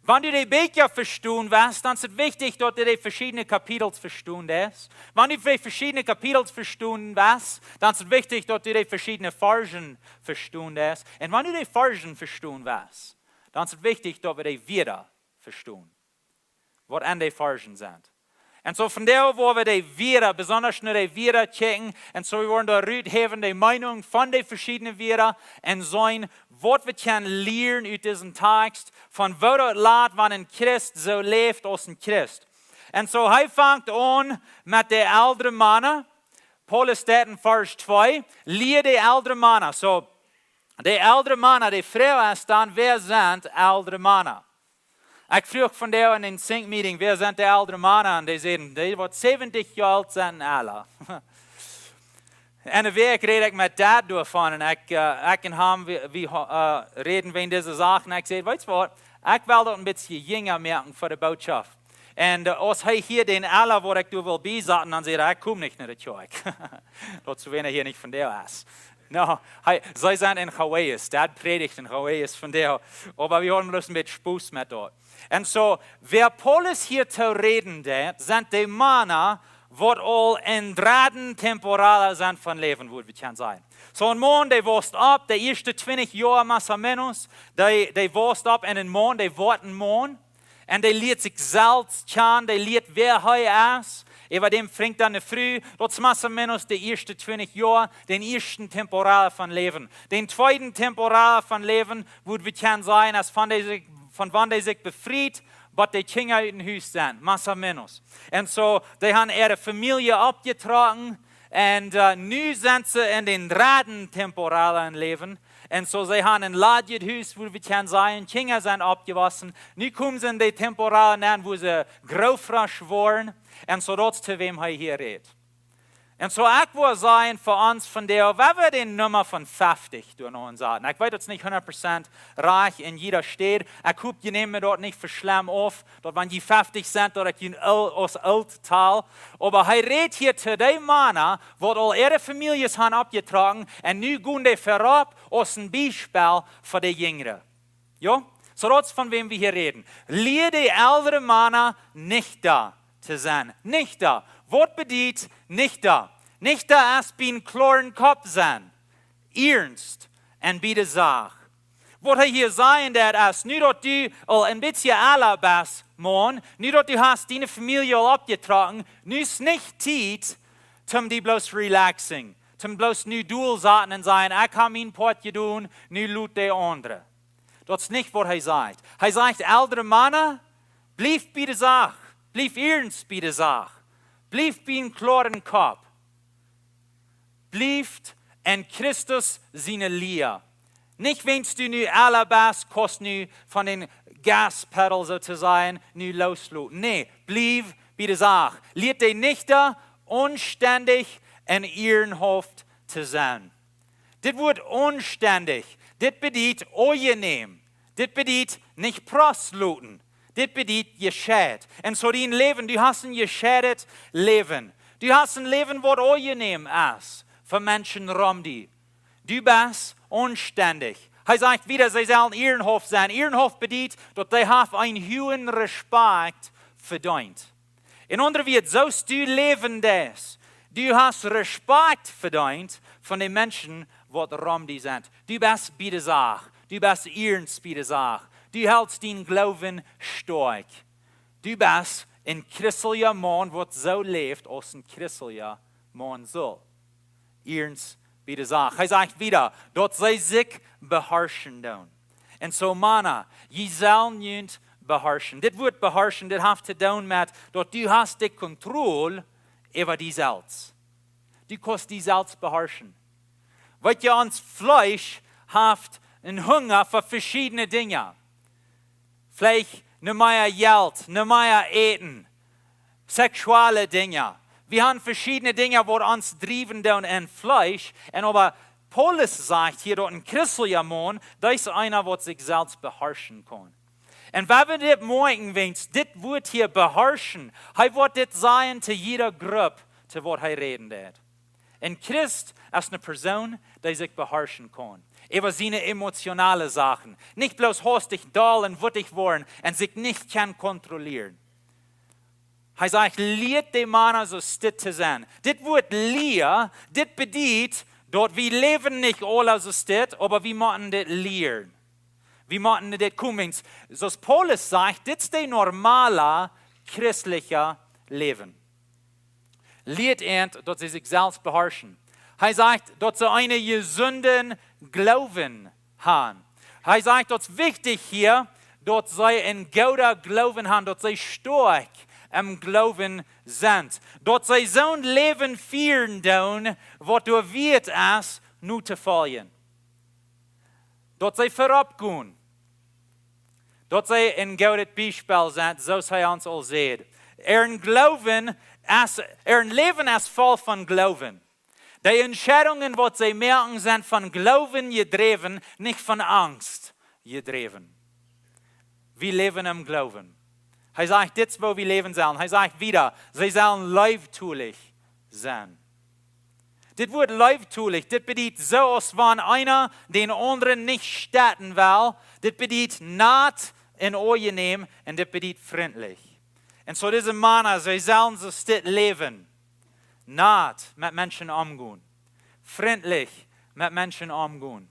Wan du de Bieekja vestonen west, dan es et wichtich, daut du de veschiedne Kapitels vestonen deist. Wan du de veschiedne Kapitels vestonen west, dan es et wichtich, daut du de veschiedne Varzen vestonen deist. Un wan du de Varzen vestonen west, dan es et wichtich, daut wie de Wieed vestonen, waut en de Varzen sent. Un soo vondoag woa wie de Wieed, besonda no de Wieed kjikjen. Un soo wie woaren doa ruthäwen de Meenunk von de veschiedne Wieed un seenen, waut wie kjennen lieren ut disen Tekst, von woo daut lat, wan een Christ soo läft aus een Christ. Un soo, hee fangt aun met de eldre Mana. Paulus sajcht en Varsch twee: Lia de eldre Mana. Soo, de eldre Mana, de Froag es dan, wäa sent eldre Mana? Ekj fruach vondoag en een Sync Meeting, wäa sent de eldre Mana? Un dee säden, dee waut säwentich Joa oolt sent, aula. Un de Wäakj räd ekj met Dad doavon un ekj, eh, ekj un am, wie, wie, eh, räden wäajen dise Sach. Un ekj säd: Weetst waut, ekj well daut een bät jinja moaken fa de Bootschoft. Un, eh, aus hee hieed dän aula, waut ekj doa well biesaten, dan säd hee: Ekj kom nich no de Kjoakj. Daut soo wäa hia nich vondoag es. No, hee, see sent en Hawaii, Dad prädicht en Hawaii vondoag. Oba wie hauden bloos een bät Spos met daut. Un soo, wäa Paulus hia to räden deed, sent de Mana, waut aul en dredden temporale sent von Läwen, woo wie kjennen sajen. Soo een Maun, dee wausst opp, de ieeschte twintich Joa más o menos, dee, dee wausst opp en een Maun, dee woat een Maun. Un dee lieet sikj selfst kjanen, dee lieet, wäa hee es. Äwa däm fangt dan de Fru, daut es más o menos de ieeschte twintich Joa, dän ieeschten temporale von Läwen. Dän tweeden temporale von Läwen, woo wie kjennen sajen, es von dee sikj, von wan dee sikj befriet, bat de Kjinja ut dän Hus sent, más o menos. Un soo, dee haben äare Famielje oppjetrocken, un, eh, nu sent see en dän dredden temporalen Läwen. Un soo, see haben een ladjet Hus, woo wie kjennen sajen, Kjinja sent oppjewossen. Nu komen see en de temporale nenn, woo see groot woaren. Un soo, daut es to wäm hee hia räd. Un soo, ekj wudd sajen, fa ons vondoag, wua wie dän Numma von feftich doa no saten. Ekj weet, daut es nich hundat Prozent rajcht en jieda Städ. Ekj hop, jie nämen daut nich fa schlemm auf, daut wan jie feftich sent, daut ekj junt aul, aus oolt tal. Oba hee räd hia to de Mana, waut aul äare Famieljes haben oppjetrocken, un nu gonen dee verop aus een Biespel fa de Jinjre. Jo? Soo, daut es von wäm wie hia räden. Lia de eldre Mana nichta to sennen. Nichta. Waut bediet nichta? Nichta es bie een kloaren Kopp sennen. Iernst un bie de Sach. Waut hee hia sajen deit es, nu daut du aul een bät oola best, Maun, nu daut du hast diene Famielje aul oppjetrocken, nu es nich Tiet, toom die bloos relaxen, toom bloos nu dol saten un sajen: Ekj hab mien Poat jedonen, nu lot de aundre. Daut es nich waut hee sajcht. Hee sajcht: Eldre Mana, bliewt bie de Sach, bliewt iernst bie de Sach, bliewt bie een kloaren Kopp. Bliewt en Christus siene Lia. Nich wäajens du nu oola best, kaust nu von dän Gaspedal, soo to sajen, nu loosloten. Nä, bliew bie de Sach. Lia dee nichta, aunstendich un ierenhauft to sennen. Dit Wuat aunstendich, dit bediet aunjenäm. Dit bediet nich Prost loten. Dit bediet jescheit. Un soo dien Läwen, du hast een jescheidet Läwen. Du hast een Läwen, waut aunjenäm es fa Menschen rom die. Du best aunstendich. Hee sajcht wieda, see sellen ierenhauft sennen. Ierenhauft bediet, daut dee haben een huagen Respakjt vedeent. En aundre Wieed, soo aus du läwen deist, du hast Respakjt vedeent von de Menschen waut rom die sent. Du best bie de Sach. Du best iernst bie de Sach. Du helst dän Gloowen stoakj. Du best een christelja Maun, waut soo läft aus een christelja Maun saul. Iernst bie de Sach. Hee sajcht wieda, daut see sikj beharschen doonen. Un soo, Mana, jie sellen junt beharschen. Dit Wuat beharschen, dit haft to doonen met, daut du hast de Kontroll äwa die selfst. Du kaust die selfst beharschen. Weet jie, ons Fleesch haft een Hunga fa veschiedne Dinja. Veleicht no mea Jelt, no mea Äten, seksuelle Dinja. Wie haben veschiedne Dinja, waut ons driewen doonen em Fleesch. Un oba Paulus sajcht hia, daut een christelja Maun, daut es eena, waut sikj selfst beharschen kaun. Un wan wie dit moakjen, wiels dit Wuat hia beharschen, hee woat dit sajen to jiede Grupp, to waut hee räden deed. Een Christ es eene Persoon, dee sikj beharschen kaun. Äwa siene emotionale Sachen. Nich bloos hastich doll un wuttich woaren un sikj nich kaun kontrollieren. Hee sajcht, lieet de Mana soo stell to sennen. Dit Wuat lia, dit bediet, daut wie läwen nich aula soo stell, oba wie motten dit lieren. Wie motten dit komen. Soo aus Paulus sajcht, dit es de normale christelje Läwen. Lieet an, daut see sikj selfst beharschen. Hee sajcht, daut see eenen jesunden Gloowen haben. Hee sajcht, daut es wichtich hia, daut see een gooden Gloowen haben, daut see stoakj em Gloowen sent. Daut see soon Läwen fieren doonen, waut doa wieet es, no to foljen. Daut see verop gonen. Daut see een goodet Biespel sent, soo aus hee ons aul säd. Äa Gloowen es, äa Läwen es voll von Gloowen. De Entscheidungen, waut see moaken, sent von Gloowen jedräwen, nich von Angst jedräwen. Wie läwen em Gloowen. Hee sajcht, dit es, woo wie läwen sellen. Hee sajcht wieda, see sellen leeftolich sennen. Dit Wuat leeftolich, dit bediet soo aus wan eena dän aundren nich stäaren well. Dit bediet nat un aunjenäm un dit bediet frintlich. Un soo dise Mana, see sellen soo stell läwen. Nat met Menschen omgonen. Frintlich met Menschen omgonen.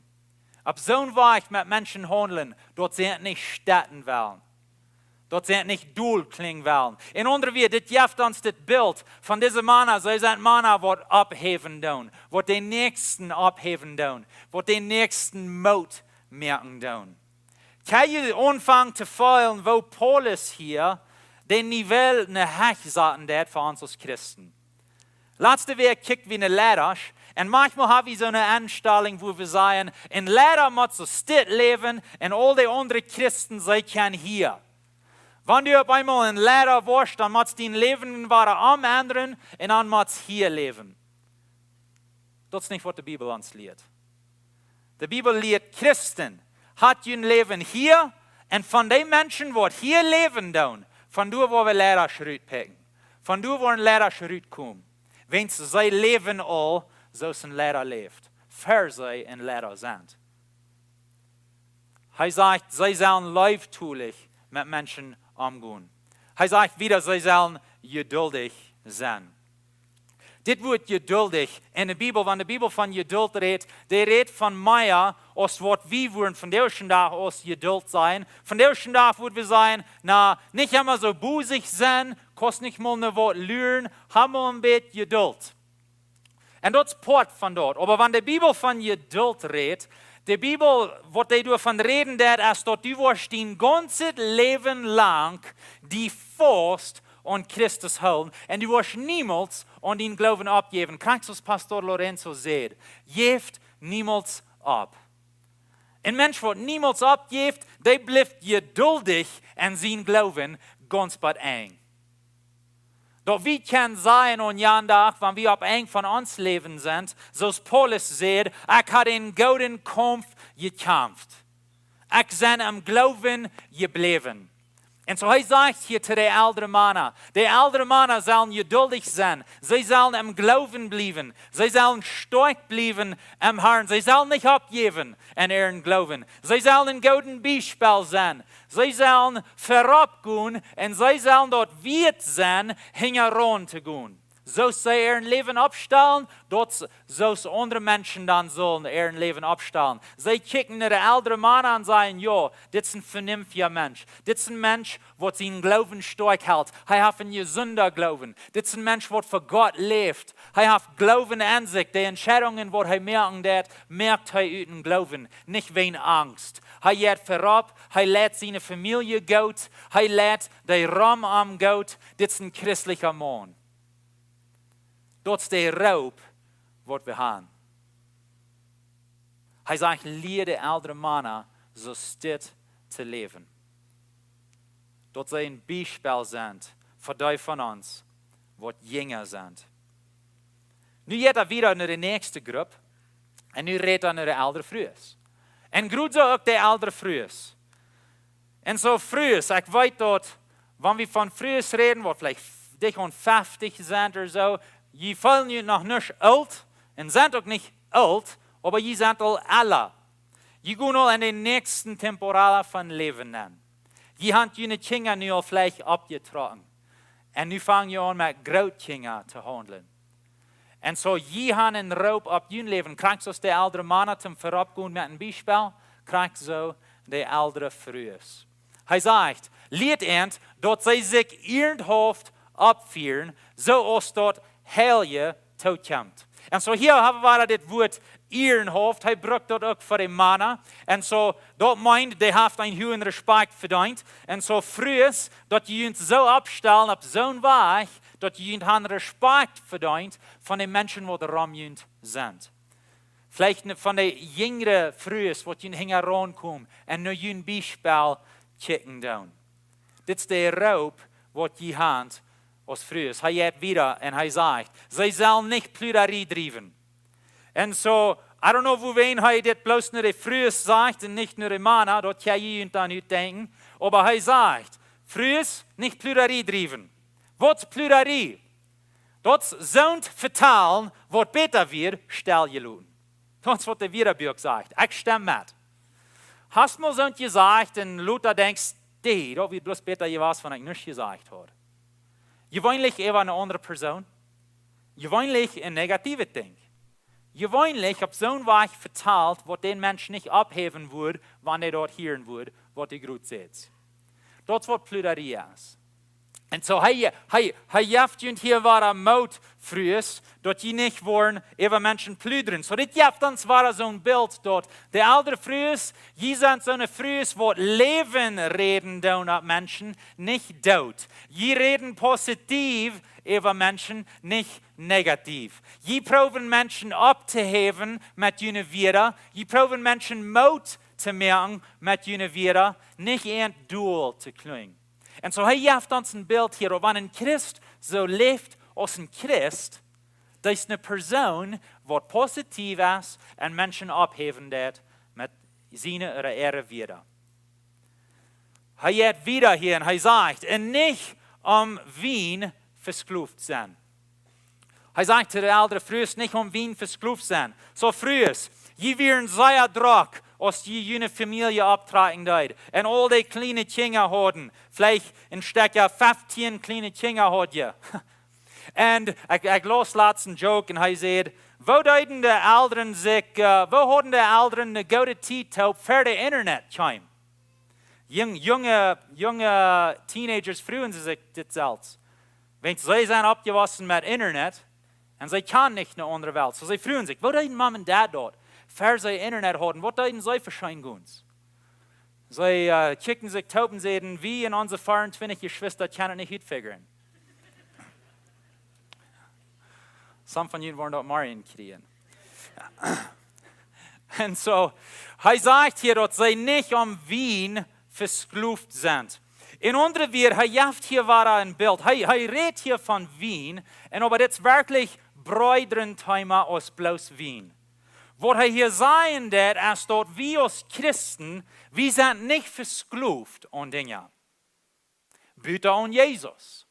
Opp soon Wajch met Menschen haundlen, daut see nich stäaren wellen. Daut see nich doll kjlinjen wellen. En aundre Wieed, dit jeft ons dit Bilt von dise Mana. See sent Mana, waut oppheewen doonen, waut dän Näakjsten oppheewen doonen, waut dän Näakjsten Moot moaken doonen. Kjenn jie aunfangen to feelen, woo Paulus hia dän Nivel ne Hecht saten deed fa ons aus Christen? Latste Wäakj kjikjt wie no Leidasch, un maunchmol hab wie soone Enstalunk, wua wie sajen, een Leida mott soo stell läwen un aul dee aundre Christen, see kjennen hia. Wan du opp eemol een Leida woascht, dan motst dien Läwen wada omendren un dan motst hia läwen. Daut es nich, waut de Bibel ons lieet. De Bibel lieet Christen, habt jun Läwen hia, un von dee Menschen, waut hia läwen doonen, von doa woa wie Leidasch rutpikjen. Von doa woaren Leidasch rutkomen. Wiels see läwen aul, soo aus een Leida läft. Ver see een Leida sent. Hee sajcht, see sellen leeftolich met Menschen omgonen. Hee sajcht wieda, see sellen jeduldich sennen. Dit Wuat jeduldich en de Bibel, wan de Bibel von Jedult rät, dee rät von mea aus waut wie wudden vondoag dän Dach aus Jedult sajen. Vondoag dän Dach wudd wie sajen, na, nich emma soo busich sennen, kaust nich mol no waut luren, hab mol een bät Jedult. Un daut es Poat von daut. Oba wan de Bibel von Jedult rät, de Bibel, waut dee doavon räden deit, es daut du woascht dien gaunzet Läwen lang die faust aun Christus hoolen un du woascht niemols aun dien Gloowen oppjäwen. Krakjt soo aus Pastor Lorenzo säd, jäft niemols opp. Een Mensch, waut niemols oppjäft, dee blift jeduldich en sien Gloowen gaunz bat Enj. Daut wie kjennen sajen aun jan Dach, wan wie opp Enj von ons Läwen sent, soo aus Paulus säd, ekj hab dän gooden Kaumf jekjamft. Ekj sie em Gloowen jebläwen. Un soo hee sajcht hia to de eldre Mana. De eldre Mana sellen jeduldich sennen. See sellen em Gloowen bliewen. See sellen stoakj bliewen em Harn. See sellen nich oppjäwen en äaren Gloowen. See sellen een gooden Biespel sennen. See sellen verop gonen un see sellen daut wieet sennen, hinjaraun to gonen. Soo aus see äa Läwen oppstalen, daut s-, soo aus aundre Menschen dan sellen äa Läwen oppstalen. See kjikjen no de eldre Mana un sajen: "Jo, dit es een vernünftiga Mensch. Dit es een Mensch, waut sienen Gloowen stoakj helt. Hee haft eenen jesunden Gloowen. Dit es een Mensch, waut fa Gott läft. Hee haft Gloowen aun sikj. De Entscheidungen, waut hee moaken deit, moakt hee ut eenen Gloowen, nich wäajen Angst. Hee jeit verop, hee leit siene Famielje goot, hee leit de Rom am goot. Dit es een christelja Maun." Daut es de Roop, waut wie haben. Hee sajcht: "Lia de eldre Mana soo aus dit to läwen." Daut see een Biespel sent fa dee von ons, waut jinja sent. Nu jeit hee wada no de näakjste Grupp. Un nu rät hee no de eldre Frues. Un krakjt soo uk de eldre Frues. Un soo Frues, ekj weet daut, wan wie von Frues räden, waut veleicht dicht aun feftich sent ooda soo, jie feelen junt noch nich oolt un sent uk nich oolt, oba jie sent aul ella. Jie gonen aul en de näakjste Temporada von Läwen aun. Jie haben june Kjinja nu aul veleicht oppjetrocken. Un nu fang jie aun met Grootkjinja to haundlen. Un soo, jie haben een Roop opp jun Läwen. Krakjt soo aus de eldre Mana toom verop gonen met een Biespel, krakjt soo de eldre Frues. Hee sajcht: "Liet an, daut see sikj iernhauft oppfieren, soo aus daut Heilje tookjemt." Un soo hia haben wie dit Wuat iernhauft. Hee brukt daut uk fa de Mana. Un soo, daut meent, dee haben eenen hoagen Respekt vedeent. Un soo Frues, daut jie junt soo oppstalen opp soon Wajch, daut jie junt haben Respekt vedeent von de Menschen, waut rom junt sent. Veleicht ne-, von de jinjre Frues, waut junt hinjaraun komen un no jun Biespel kjikjen doonen. Dit es de Roop, waut jie haben aus Frues. Hee jeit wada un hee sajcht: "See sellen nich Pludarie driewen." Un soo, I don't know, wuarom hee dit bloos no de Frues sajcht un nich no de Mana, daut kjenn jie junt dan utdenkjen. Oba hee sajcht: "Frues, nich Pludarie driewen." Waut es Pludarie? Daut es soont vetalen, waut bäta wia stell jeloten. Daut es, waut de Wieedabieekj sajcht. Ekj stemm met. Hast mol soont jesajcht un lota denkjst: "Dee, daut wia bloos bäta jewast, wan ekj nuscht jesajcht haud." Jeweenlich äwa eene aundre Persoon. Jeweenlich een negatiewet Dinkj. Jeweenlich opp soon Wajch vetalt, waut dän Mensch nich opphäwen wudd, wan hee daut hieren wudd, waut du krakjt sajchst. Daut es, waut Pludarie es. Un soo, hee, hee, hee jeft junt hia wada Moot, Frues, daut jie nich woaren äwa Menschen pludren. Soo, dit jeft ons wada soon Bilt, daut de eldre Frues, jie sent soone Frues, waut Läwen räden doonen opp Menschen, nich Doot. Jie räden positiev äwa Menschen, nich negatiev. Jie proowen Menschen opptohäwen met june Wieed. Jie proowen Menschen Moot to moaken met june Wieed, nich an doll to kjlinjen. Un soo, hee jeft ons een Bilt hia, wan een Christ soo läft aus een Christ, daut es eene Persoon, waut positiev es un Menschen oppheewen deit met siene ooda äare Wieed. Hee jeit wada hia un hee sajcht: "Un nich aun Wien vesklooft sennen." Hee sajcht to de eldre Frues: "Nich aun Wien vesklooft sennen." Soo Frues, jie wieren sea drock, aus jie june Famielje opptrakjen deeden. Un aul dee kjliene Kjinja hauden. Veleicht een Stekj, jo, feftieen kjliene Kjinja haud jie. Un ekj, ekj laus latst een Joke un hee säd: "Woo deeden de Elren sikj, eh, woo hauden de Elren eene goode Tiet toop ver de Internet kjeem?" Jung-, junge, junge Teenagers fruagen see sikj dit selfst. Wan see sent oppjewossen met Internet un see kjanen nich eene aundre Welt. Soo see fruagen sikj: "Woo deeden Mom un Dad daut, ver see Internet hauden? Waut deeden see fa scheen Goons?" See, eh, kjikjten sikj toop un säden: "Wie un onse veeruntwintich Jeschwista kjennen et nich utfiguren." Some von junt woaren daut morjen kjrieen. Un soo, hee sajcht hia, daut see nich aun Wien vesklooft sent. En aundre Wieed, hee jeft hia wada een Bilt. Hee, hee rät hia von Wien, un oba dit es werkjlich breedret Thema aus bloos Wien. Waut hee hia sajen deit, es daut wie aus Christen, wie sent nich vesklooft aun Dinja. Buta aun Jesus.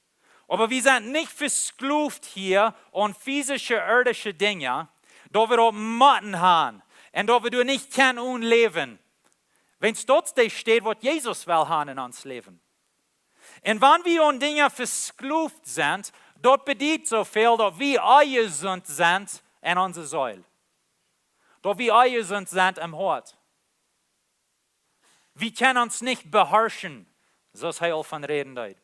Oba wie sent nich vesklooft hia aun fisische, irdische Dinja, daut wie daut motten haben un daut wie doa nich kjennen von läwen. Wiels daut es de Städ, waut Jesus well haben en ons Läwen. Un wan wie aun Dinja vesklooft sent, Daut bediet soo väl, daut wie onjesunt sent en onse Seel. Daut wie onjesunt sent em Hoat. Wie kjennen ons nich beharschen, soo aus hee aul von räden deed.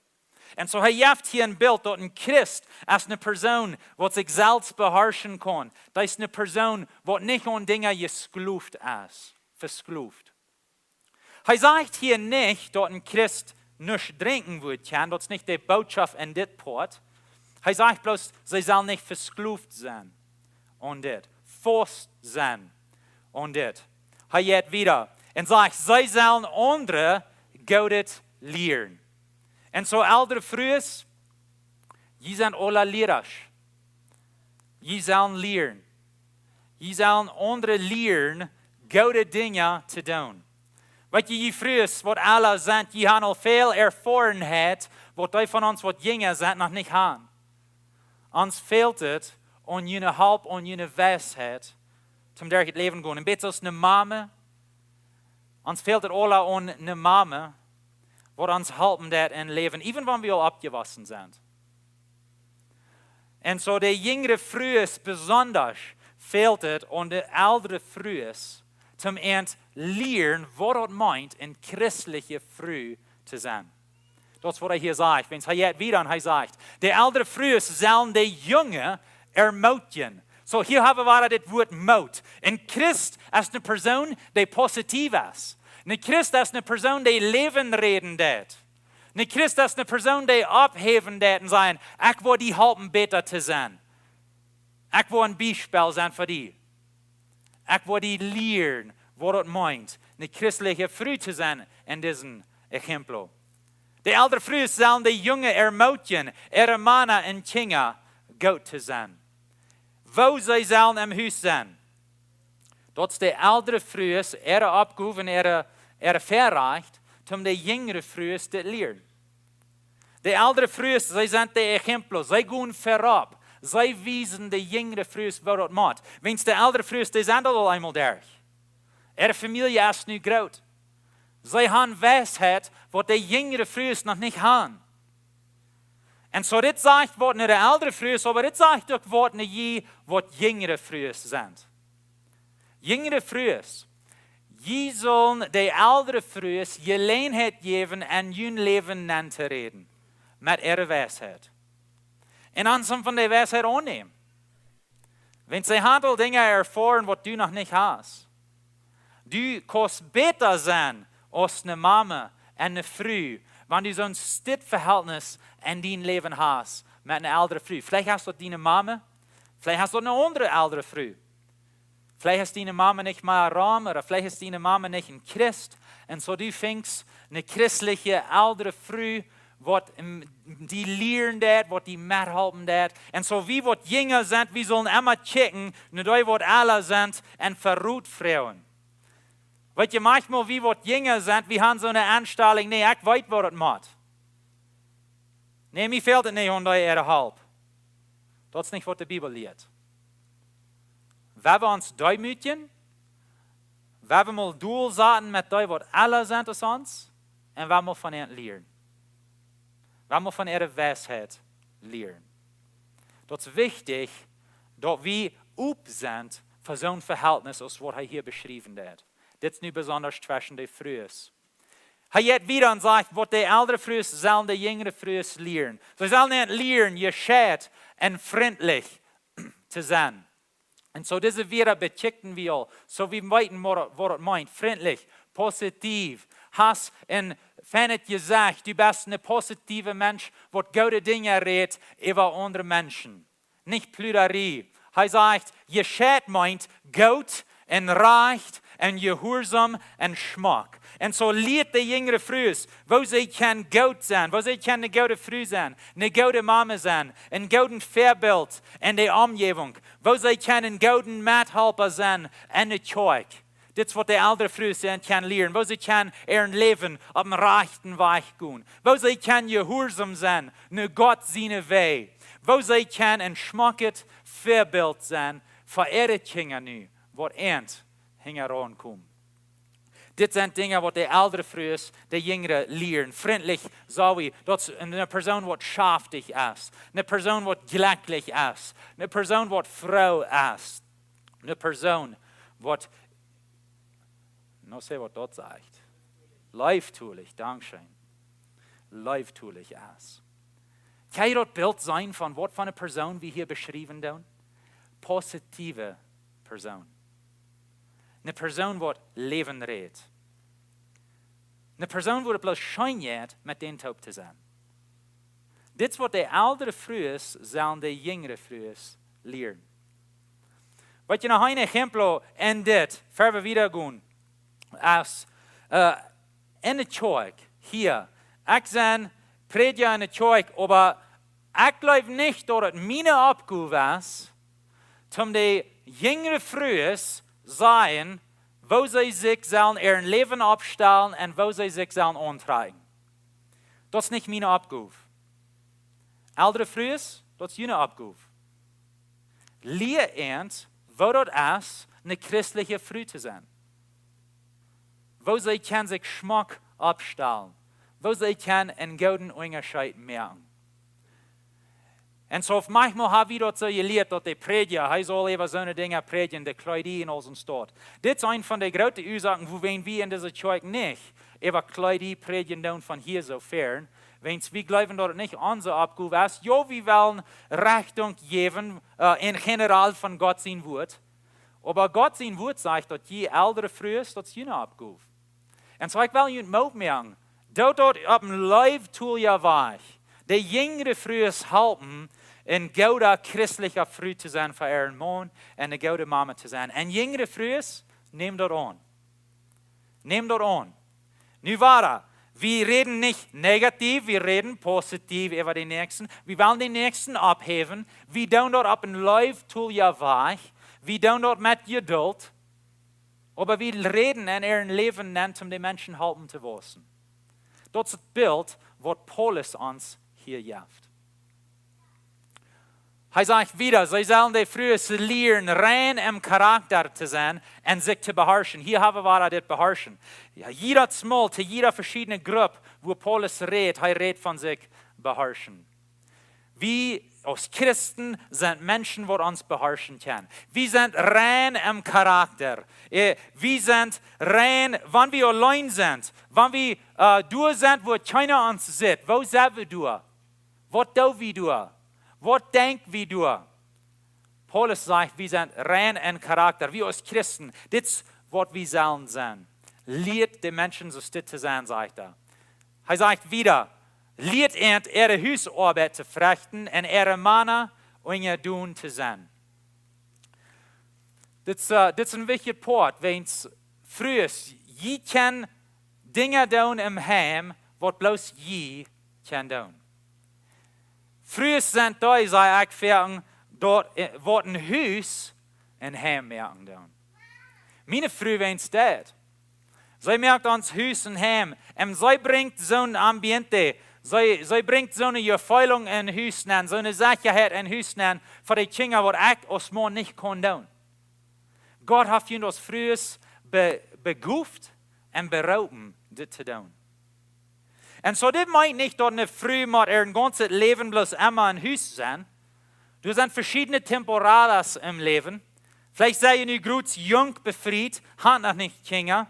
Un soo hee jeft hia een Bilt, daut een Christ es eene Persoon, waut sikj selfst beharschen kaun. Daut es eene Persoon, waut nich aun Dinja jesklooft es, vesklooft. Hee sajcht hia nich, daut een Christ nich drinkjen wudd kjennen, daut es nich de Botschaft en dit Poat. Hee sajcht bloos, see sellen nich vesklooft sennen aun dit, faust sennen aun dit. Hee jeit wieda un sajcht, see sellen aundre Goodet lieren. Un soo, eldre Frues, jie sent aula Lierasch. Jie sellen lieren. Jie sellen aundre lieren, goode Dinja to doonen. Weet jie, jie Frues, waut aula sent, jie haben aul väl Erfoarenheit, waut dee von ons, waut jinja sent, noch nich haben. Ons fält et aun june Help, aun june Weisheit, om derch daut Läwen gonen. Een bät aus eene Mame. Ons fält et aula aun eene Mame, waut ons halpen deit em Läwen, even wan wie aul oppjewossen sent. Un soo de jinjre Frues besonda fält et aun de eldre Frues, om an to lieren, waut daut meent, eene christelje Fru to sennen. Daut es, waut hee hia sajcht. Wiels hee jeit wieda un hee sajcht, de eldre Frues sellen de Junge ermutigen. Soo, hia haben wie wada dit Wuat Moot. Een Christ es eene Persoon, dee positiev es. Een Christ es eene Persoon, dee Läwen räden deit. Een Christ es eene Persoon, dee opphäwen deit un sajen, ekj woa die halpen bäta to sennen. Ekj woa een Biespel sennen fa die. Ekj woa die lieren, waut daut meent, eene christelje Fru to sennen en disen Ejemplo. De eldre Frues sellen de Junge ermutigen, äare Mana un Kjinja goot to sennen. Woo see sellen em Hus sennen. Daut es de eldre Frues äare Oppgow un äare, äare Väarajcht, om de jinjre Frues dit lieren. De eldre Frues, see sent de Ejemplo, see gonen verut. See wiesen de jinjre Frues, woo daut mott. Wiels de eldre Frues, dee sent aul eemol derch. Äare Famielje es nu groot. See haben Weisheit, waut de jinjre Frues noch nich haben. Un soo, dit sajcht waut no de eldre Frues, oba dit sajcht uk waut no jie, waut jinjre Frues sent. Jinjre Frues, jie sellen de eldre Frues Jeläajenheit jäwen, en jun Läwen nenn to räden, met äare Weisheit. Un aun soont von de Weisheit aunnämen. Wiels see haben aul Dinja erfoaren, waut du noch nich hast. Du kaust bäta sennen aus eene Mame un eene Fru, wan du soon Stekj Vehältnis en dien Läwen hast met eene eldre Fru. Veleicht es daut diene Mame, veleicht es daut eene aundre eldre Fru. Veleicht es diene Mame nich mea rom, ooda veleicht es diene Mame nich een Christ. Un soo du finjst eene christelje eldre Fru, waut, em, die lieren deit, waut die methalpen deit. Un soo wie waut jinja sent, wie sellen emma checken, no dee waut elra sent, un verut froagen. Weet jie, maunchmol wie waut jinja sent, wie haben soone Enstalunk, nä, ekj weet waut daut mott. Nä, mie fält et nich aun dee äare Help. Daut es nich waut de Bibel lieet. Wie wellen ons deemootjen, wie wellen mol dol sennen met dee waut elra sent aus ons, un wie wellen mol von an lieren. Wie wellen mol von äare Weisheit lieren. Daut es wichtich, daut wie op sent fa soon Vehältnis aus waut hee hia beschräwen haft. Dit es nu besonda tweschen de Frues. Hee jeit wieda un sajcht, waut de eldre Frues sellen de jinjre Frues lieren. See sellen an lieren, jescheit un frintlich to sennen. Un soo dise Wieed bekjikjten wie aul. Soo wie weeten, waut, waut daut meent. Frintlich, positiev. Hast een feinet Jesecht. Du best een positieva Mensch, waut goode Dinja rät äwa aundre Menschen. Nich Pludarie. Hee sajcht, jescheit meent goot un rajcht un jehuarsom un schmock. Un soo lieet de jinjre Frues, woo see kjennen goot sennen, woo see kjennen eene goode Fru sennen, eene goode Mame sennen, een goodet Väabilt en de Omjäwunk, woo see kjennen een gooda Methalpa sennen en de Kjoakj. Dit es waut de eldre Frues sent kjennen lieren, woo see kjennen äa Läwen opp dän rajchten Wajch gonen, woo see kjennen jehuarsom sennen no Gott siene Wäaj, woo see kjennen een schmocket Väabilt sennen fa äare Kjinja nu, waut an hinjaraun komen. Dit sent Dinja waut de eldre Frues de jinjre lieren. Frintlich, saj wie, daut es eene Persoon waut schaftich es, eene Persoon waut jlekjlich es, eene Persoon waut froo es, eene Persoon waut, nu saj waut daut sajcht, leeftolich, dankscheen, leeftolich es. Kjenn jie daut Bilt seenen von waut fa eene Persoon wie hia beschriewen doonen? Positive Persoon. Eene Persoon waut Läwen rät. Eene Persoon waut bloos scheen jeit met dän toop to sennen. Dit es waut de eldre Frues sellen de jinjre Frues lieren. Waut jie noch een Exempel en dit, ver wie wieda gonen, es, äh, en de Kjoakj hia. Ekj sie Prädja en de Kjoakj, oba ekj jleew nich daut et miene Oppgow es, om de jinjre Frues sajen, woo see sikj sellen äa Läwen oppstalen un woo see sikj sellen auntrakjen. Daut es nich miene Oppgow. Eldre Frues, daut es june Oppgow. Lia an, woo daut es, eene christliche Fru to sennen. Woo see kjennen sikj schmock oppstalen. Woo see kjennen eenen gooden Unjascheet moaken. Un soo, manchmol hab wie daut soo jelieet, daut de Prädja, hee saul äwa soone Dinja prädjen, de Kjleeda un aul soon Stoff. Dit es eene von de groote Uasoaken, wuarom wie en dise Kjoakj nich äwa Kjleeda prädjen doonen von hia soo wiet. Wiels wie jleewen, daut et nich onse Oppgow es. Jo, wie wellen Rechtunk jäwen, äh, en general von Gott sien Wort. Oba Gott sien Wort sajcht, daut jie eldre Frues, daut es june Oppgow. Un soo, ekj well junt Moot moaken, daut daut opp een leeftoljen Wajch, de jinjre Frues halpen, eene goode christliche Fru to sennen fa äaren Maun un eene goode Mama to sennen. Un jinjre Frues, nämt daut aun. Nämt daut aun. Nu wada, wie räden nich negativ, wie räden positiv äwa dän Näakjsten. Wie wellen dän Näakjsten opphäwen. Wie doonen daut opp een leeftoljen Wajch. Wie doonen daut met Jeduld. Oba wie räden en äa Läwen nenn, om de Menschen halpen to wausen. Daut es daut Bilt, waut Paulus ons hia jeft. Hee sajcht wieda, see sellen de Frues lieren, rein em Charakta to sennen un sikj to beharschen. Hia hab wie wada dit beharschen. Jo, jiedet Mol, to jiede veschiedne Grupp, wua Paulus rät, hee rät von sikj beharschen. Wie aus Christen sent Menschen, waut ons beharschen kjennen. Wie sent rein em Charakta. Äh, wie sent rein, wan wie auleen sent. Wan wie, äh, doa sent, wua kjeena ons sitt. Woo sent wie doa? Waut doo wie doa? Waut denkj wie doa? Paulus sajcht, wie sent rein em Charakta. Wie aus Christen, dit es waut wie sellen sennen. Lieet de Menschen soo stell to sennen, sajcht hee. Hee sajcht wieda, lieet an äare Husoabeit to verechten un äare Mana unjadon to sennen. Dit es, äh, dit es een wichtja Poat, wiels Frues, jie kjennen Dinja doonen em Heim, waut bloos jie kjennen doonen. Frues sent dee, saj ekj foaken, daut, äh, waut een Hus een Heim moaken doonen. Miene Fru, wiels dee, see moakt ons Hus een Heim. Un see brinjt soon Ambiente. See, see brinjt soone Jefeelunk en Hus nenn, soone Sechaheit en Hus nenn, fa de Kjinja, waut ekj aus Maun nich kaun doonen. Gott haft junt aus Frues be-, begooft un beroopen, dit to doonen. Un soo, dit meent nich, daut eene Fru mott äa gaunzet Läwen bloos emma em Hus sennen. Doa sent veschiedne Temporadas em Läwen. Veleicht sie jie nu groots junk befriet, ha noch nich Kjinja.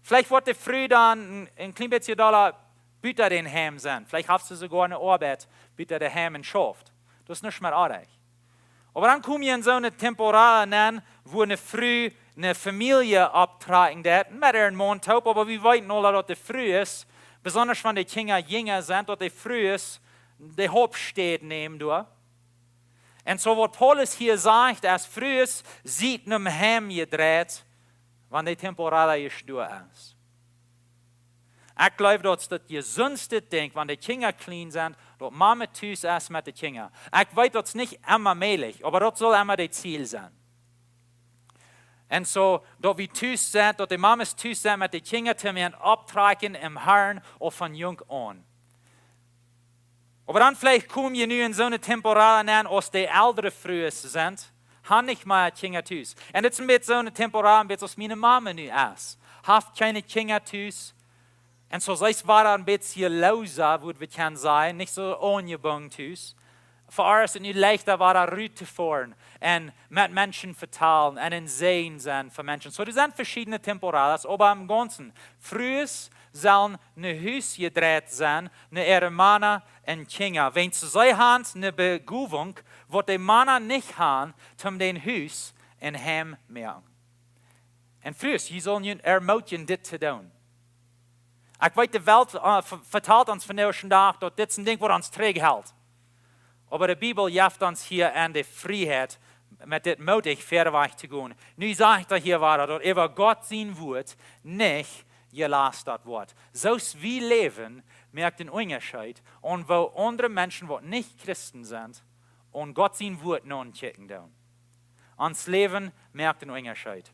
Veleicht woat de Fru dan een, een kjlien bät dolla buta dän Heim sennen. Veleicht haft see soogoa eene Oabeit buta dän Heim un schauft. Daut es nuscht mea oajch. Oba dan kom jie en soone Temporada nenn, wua eene Fru eene Famielje opptrakjen deit, met äaren Maun toop, oba wie weeten aula, daut de Frues, besonda wan de Kjinja jinja sent, daut de Frues de Hauptstäd nämen doa. Un soo waut Paulus hia sajcht, aus Frues, siet nom Heim jedreit, wan de Temporada ieescht doa es. Ekj jleew, daut es daut jesundste Dinkj, wan de Kjinja kjlien sent, daut Mama tus es met de Kjinja. Ekj weet, daut es nich emma mäajlich, oba daut saul emma daut Ziel sennen. Un soo, daut wie tus sent, daut de Mamas tus sent met de Kjinja, toom an opptrakjen em Harn aul von junk aun. Oba dan veleicht kom jie nu en soone Temporada nenn, aus de eldre Frues sent, ha nich mea Kjinja tus. Un dit es een bät soone Temporada, een bät aus miene Mama nu es. haft kjeene Kjinja tus. Un soo, see es wada een bät loosa, wudd wie kjennen sajen, nich soo aunjebungen tus. Fa äa es et nu leichta wada rut to foaren un met Menschen vetalen un een Säajen sennen fa Menschen. Soo, doa sent veschiedne temporadas, oba em Gaunzen, Frues sellen no Hus jedreit sennen, no äare Mana un Kjinja. Wiels see han ne Begowunk, waut de Mana nich han, toom daut Hus een Heim moaken. Un Frues, jie sellen junt ermootjen dit to doonen. Ekj weet, de Welt, äh, ve-, vetalt ons vondoag dän Dach, daut dit een Dinkj es, waut ons trigjhelt. Oba de Bibel jeft ons hia aun de Frieheit, met dit mootich wieda wajch to gonen. Nu sajcht hee hia wada, daut äwa Gott sien Wuat nich jelastat woat. Soo aus wie läwen, moakt een Unjascheet, un woo aundre Menschen, waut nich Christen sent, aun Gott sien Wuat nodenkjen doonen. Ons Läwen moakt een Unjascheet.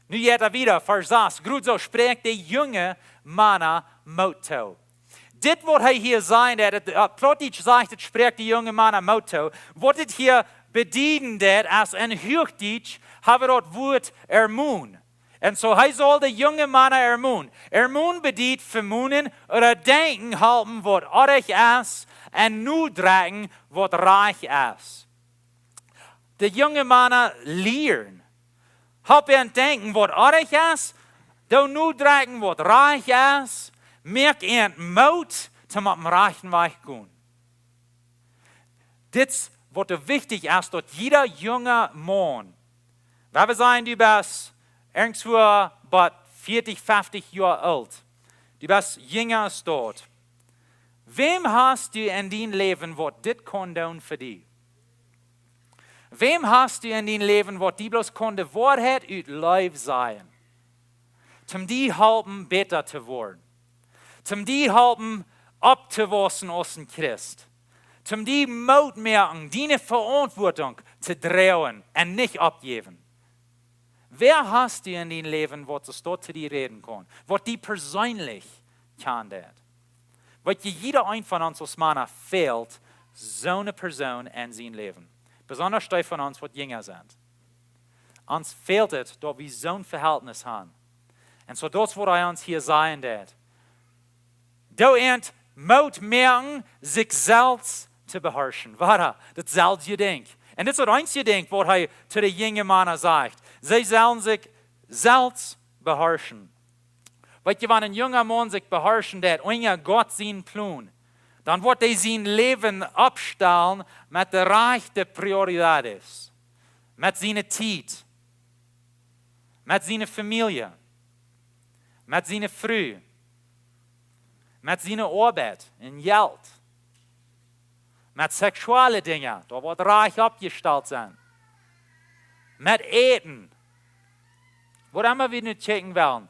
Nu jeit hee wieda, Varsch sas. Krakjt soo sprakjt hee de junge Mana Moot too. Dit, waut hee hia sajcht, daut, äh, Plautdietsch sajcht, daut sprakjt de junge Mana Moot too. Waut dit hia bediet, daut es en Huachdietsch, haben wie daut Wuat ermutigen. Un soo, hee saul de junge Mana ermutigen. Ermutigen bediet vemonen ooda denkjen halpen, waut oajch es, un nodrekjen, waut rajcht es. De junge Mana lieren. Halp an denkjen, waut oajch es, doo nodrekjen, waut rajcht es, moak an Moot, toom opp dän rajchten Wajch gonen. Dit es, waut doa wichtich es, daut jieda junga Maun, wan wie sajen, du best irjentwua bie veatich, feftich Joa oolt, du best jinja aus daut. Wäm hast du en dien Läwen, waut dit kaun doonen fa die? Wäm hast du en dien Läwen, waut die bloos kaun de Woarheit ut Leew sajen? Toom die halpen bäta to woaren. Toom die halpen opptowaussen aus een Christ. Toom die Moot moaken, diene Veauntwuatunk to droagen un nich oppjäwen. Wäa hast du en dien Läwen, waut soo to die räden kaun, waut die perseenlich kjanen deit? Weet jie, jieda een von ons aus Mana fält soone Persoon en sien Läwen. Besonda dee von ons, waut jinja sent. Ons fält et, daut wie soon Vehältnis haben. Un soo daut, waut hee ons hia sajen deit. Doo an Moot moaken, sikj selfst to beharschen. Wada, daut selwje Dinkj. Un dit es daut eensje Dinkj, waut hee to de junge Mana sajcht. See sellen sikj selfst beharschen. Weet jie, wan een junga Maun sikj beharschen deit, unja Gott sien Plon, dan woat hee sien Läwen oppstalen met de rajchte Prioritäten. Met siene Tiet. Met siene Famielje. Met siene Fru. Met siene Oabeit un Jelt. Met seksuelle Dinja, daut woat rajcht oppjestalt sennen. Met Äten. Waut emma wie nu kjikjen wellen.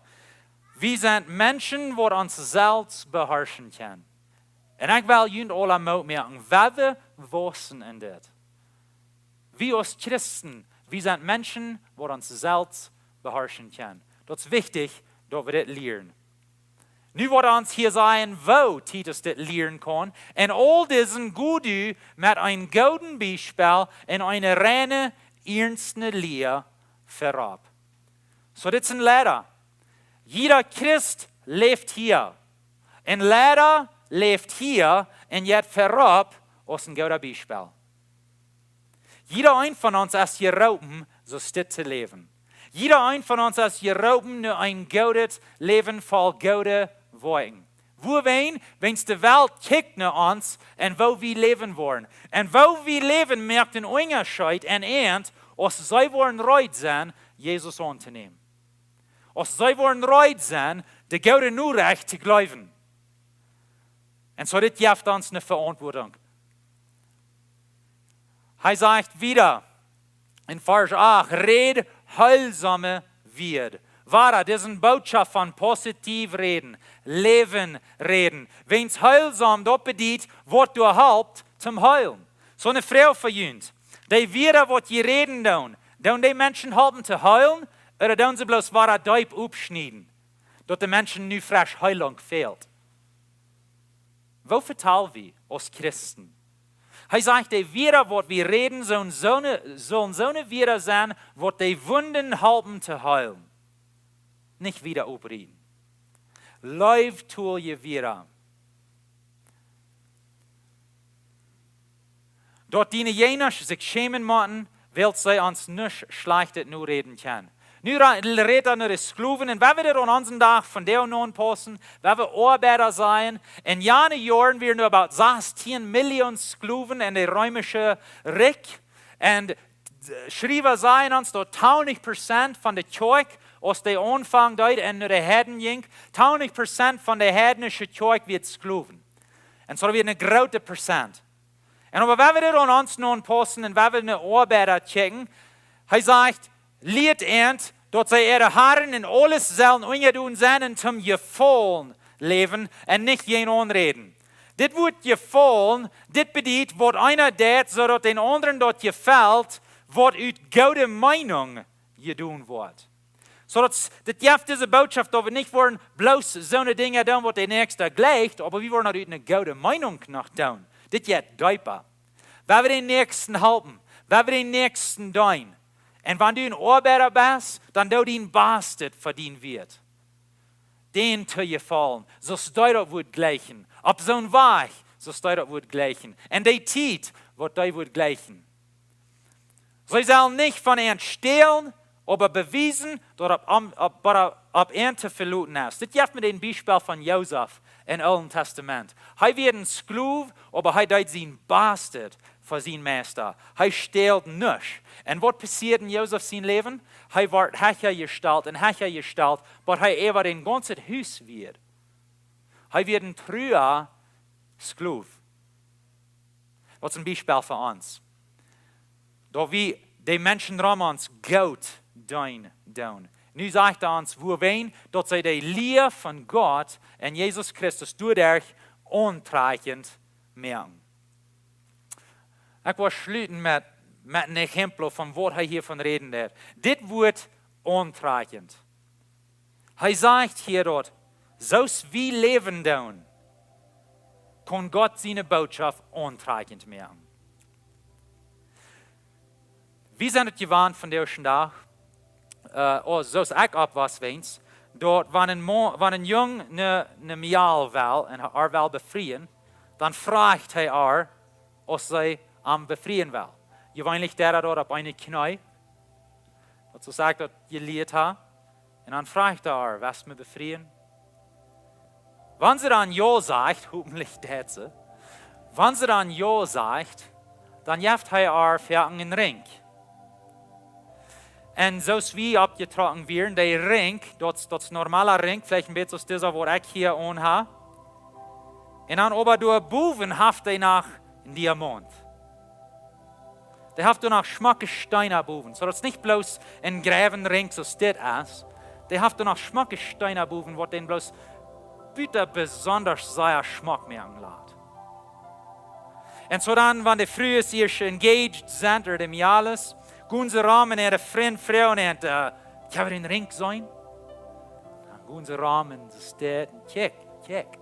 Wie sent Menschen, waut ons selfst beharschen kjennen. Un ekj well junt aula Moot moaken, wan wie waussen en dit. Wie aus Christen, wie sent Menschen, waut ons selfst beharschen kjennen. Daut es wichtich, daut wie dit lieren. Nu woat ons hia sajen, woo Titus dit lieren kaun. Un aul disen go du met een gooden Biespel un eene reine, iernste Lia verop. Soo, dit es een Leida. Jieda Christ läft hia. Een Leida läft hia un jeit verop aus een gooda Biespel. Jieda een von ons es jeroopen, soo dit to läwen. Jieda een von ons es jeroopen, no een goodet Läwen voll goode Woakjen. Wuarom? Wiels de Welt kjikjt no ons un woo wie läwen woaren. Un woo wie läwen moakt een Unjascheet en an, aus see woaren reed sennen, Jesus auntonämen. Aus see woaren reed sennen, de goode Norecht to jleewen. Un soo dit jeft ons eene Veauntwuatunk. Hee sajcht wieda en Varsch acht, räd heilsame Wieed. Wada, dit es eene Bootschoft von positiev räden, Läwen räden. Wiels heilsom, daut bediet, waut doa halpt toom heilen. Soo, eene Froag fa junt. Dee Wieed, waut jie räden doonen, doonen dee Menschen halpen to heilen, ooda doonen see bloos wada deep oppschnieden, daut de Menschen nu fresch Heilunk fält? Woo vetal wie aus Christen? Hee sajcht, dee Wieed, waut wie räden, sellen soone, sellen soone Wieed sennen, waut de Wunden halpen to heilen. nich wieda oprieten. Leew tol je wieda. Daut diene Jäajen sikj schämen motten, wiels see ons nuscht Schlajchtet noräden kjennen. Nu ra- rät hee no de Sklowen, un wan wie dit aun onsen Dach vondoag nohaulen, wan wie Oabeida sent, en jane Joaren wieren doa about sastien Million Sklowen en de reemische Rikj. Un Schriewa sajen ons daut tachentich Prozent von de Kjoakj, aus dee aunfungen deed un no de Heiden jinkj, tachentich Prozent von de heidnische Kjoakj wia Sklowen. Un soo wia een grootet Prozent. Un oba wan wie dit aun ons nohaulen un wan wie no Oabeida kjikjen, hee sajcht, lieet an, daut see äare Harren en aules sellen unjadon sennen un toom Jefaulen läwen un nich jäajen räden. Dit Wuat Jefaulen, dit bediet, waut eena deit, soo daut dän aundren daut jefelt, waut ut goode Meenunk jedonen woat. Soo daut, dit jeft dise Bootschoft, daut wie nich woaren bloos soone Dinja doonen, waut de Näakjsta jleicht, oba wie woaren daut ut eene goode Meenunk noch doonen. Dit jeit deepa. Wan wie dän Näakjsten halpen, wan wie dän Näakjsten deenen. Un wan du een Oabeida best, dan doo dien Bastet fa dien Wieet. Dän to jefaulen, soo aus dee daut wudd jleichen. Opp soon Wajch, soo aus dee daut wudd jleichen. Un dee Tiet, waut dee wudd jleichen. See sellen nich von an stälen, oba bewiesen, daut opp, opp, opp, opp an to veloten es. Dit jeft mie een Biespel von Josef em Oolen Tastament. Hee wia een Sklow, oba hee deed sien Bastet fa sienen Meista. Hee stäld nuscht. Un waut passieed en Josef sien Läwen? Hee wort hecha jestalt un hecha jestalt, waut hee äwa een gaunzet Hus wia. Hee wia een trua Sklow. Daut es een Biespel fa ons. Daut wie de Menschen rom ons goot deenen doonen. Nu sajcht hee ons, wuarom, daut see de Lia von Gott un Jesus Christus doaderch auntrakjent moaken. Ekj well schluten met, met een Exempel von waut hee hia von räden deed. Dit Wuat auntrakjent. Hee sajcht hia daut, soo aus wie läwen doonen, kaun Gott siene Bootschoft auntrakjent moaken. Wie sent et jewant vondoag dän Dach, äh, oh, soo aus ekj oppwoss weens, daut wan een Mo-, wan een Jung ne, ne Mejal well un ar well befrieen, dan fruacht hee ar, aus see am befrieen well. Jeweenlich deit hee daut opp een Kjnee, daut soo aus ekj daut jelieet hab, un dan fruacht hee ar, west mie befrieen? Wan see dan jo sajcht, hopentlich deit see, wan see dan jo sajcht, dan jeft hee ar foaken een Rinkj. Un soo aus wie oppjetrocken wieren, de Rinkj, daut, daut es een normala Rinkj, veleicht een bät soo aus disa, waut ekj hia aun hab. Un dan oba doa bowen haft hee noch een Diamaunt. Dee haft doa noch schmocke Steena bowen. Soo daut es nich bloos een jreewen Rinkj soo aus dit es. Dee haft doa noch schmocke Steena bowen, waut dän bloos buta besonda sea schmock moaken lat. Un soo dan, wan de Frues ieescht engaged sent, ooda de Mejales, gonen see rom un äare Frind froagen, äh, kjenn wie dän Rinkj seenen? Dan gonen see rom un see steit un kjikjt, kjikjt.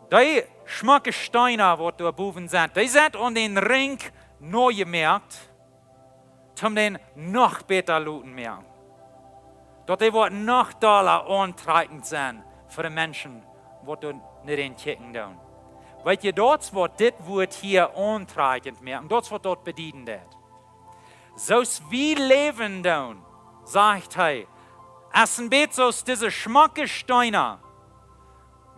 Dee schmocke Steena, waut doa bowen sent, dee sent aun dän Rinkj nojemoakt, toom dän noch bäta loten moaken. Daut dee woat noch dolla auntrakjent sennen fa de Menschen, waut doa no dän kjikjen doonen. Weet jie, daut es waut dit Wuat hia auntrakjent moakt. Daut es waut daut bedieden deit. Soo aus wie läwen doonen, sajcht hee, es een bät soo aus dise schmocke Steena,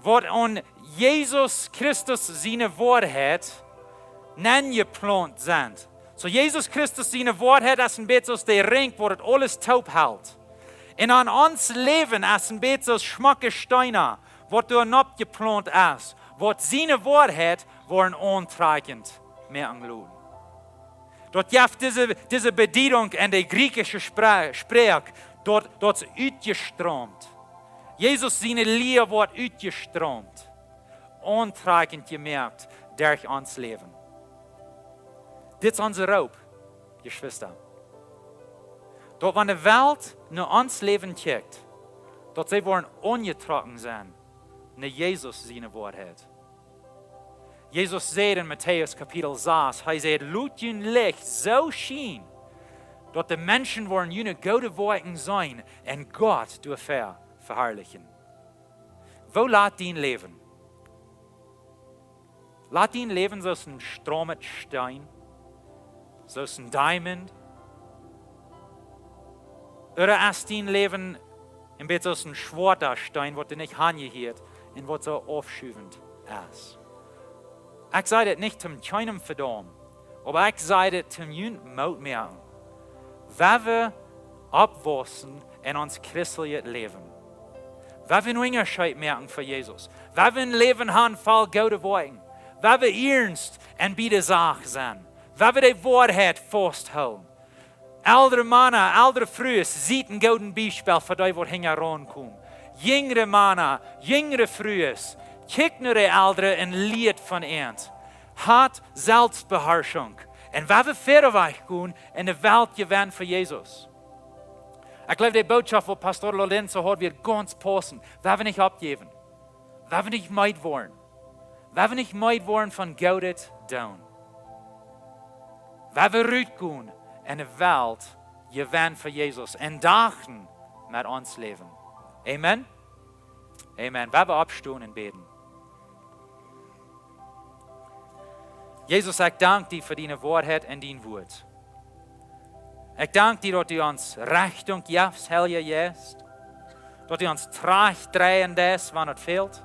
waut aun Jesus Christus siene Woarheit nenjeplaunt sent. Soo Jesus Christus siene Woarheit es een bät soo aus de Rinkj, waut daut aules toop helt. Un aun ons Läwen es een bät soo aus schmocke Steena, waut doa nopp jeplaunt es, waut siene Woarheit woaren auntrakjent moaken loten. Daut jeft dise, dise Bediedunk en de griechische Spra-, Sproak, daut, daut es utjestroomt. Jesus siene Lia woat utjestroomt, auntrakjent jemoakt derch ons Läwen. Dit es onse Roop, Jeschwista. Daut wan de Welt no ons Läwen kjikjt, daut see woaren aunjetrocken sennen no Jesus siene Woarheit. Jesus säd en Matäus Kapitel sas, hee säd: "Lot jun Licht soo schienen, Daut de Menschen woaren june goode Woakjen seenen un Gott doafäa veharlichen. Woo lat dien Läwen? Lat dien Läwen soo aus een Stromet Steen, soo aus een Diamond? Ooda es dien Läwen een bät soo aus een schwoata Steen, waut doa nich hanjehieet un waut soo aufschuvent es? Ekj saj dit nich toom kjeenem vedaumen, oba ekj saj dit toom junt Moot moaken. Wan wie oppwaussen en ons christeljet Läwen, wan wie een Unjascheet moaken fa Jesus, wan wie een Läwen han voll goode Woakjen, wan wie iernst un bie de Sach sennen, wan wie de Woarheit fausthoolen. Eldre Mana, eldre Frues, siet een goodet Biespel fa dee, waut hinjaraun komen. Jinjre Mana, jinjre Frues, kjikjt no de Eldre un lieet von an. Hat Selfstbeharschunk. Un wan wie wieda wajch gonen un de Welt jewennen fa Jesus. Ekj jleew, de Bootschoft, waut Pastor Lorenzo haud, wia gaunz paussent. Wan wie nich oppjäwen. Wan wie nich meed woaren. Wan wie nich meed woaren von Goodet doonen. Wan wie rutgonen un de Welt jewennen fa Jesus un dagen met ons Läwen. Amen. Amen. Wan wie oppstonen un bäden. Jesus, ekj dank die fa diene Woarheit un dien Wuat. Ekj dank die, daut du ons Rechtunk jefst, Heilja Jeist. Daut du ons trajchtdreien deist, wan et fält.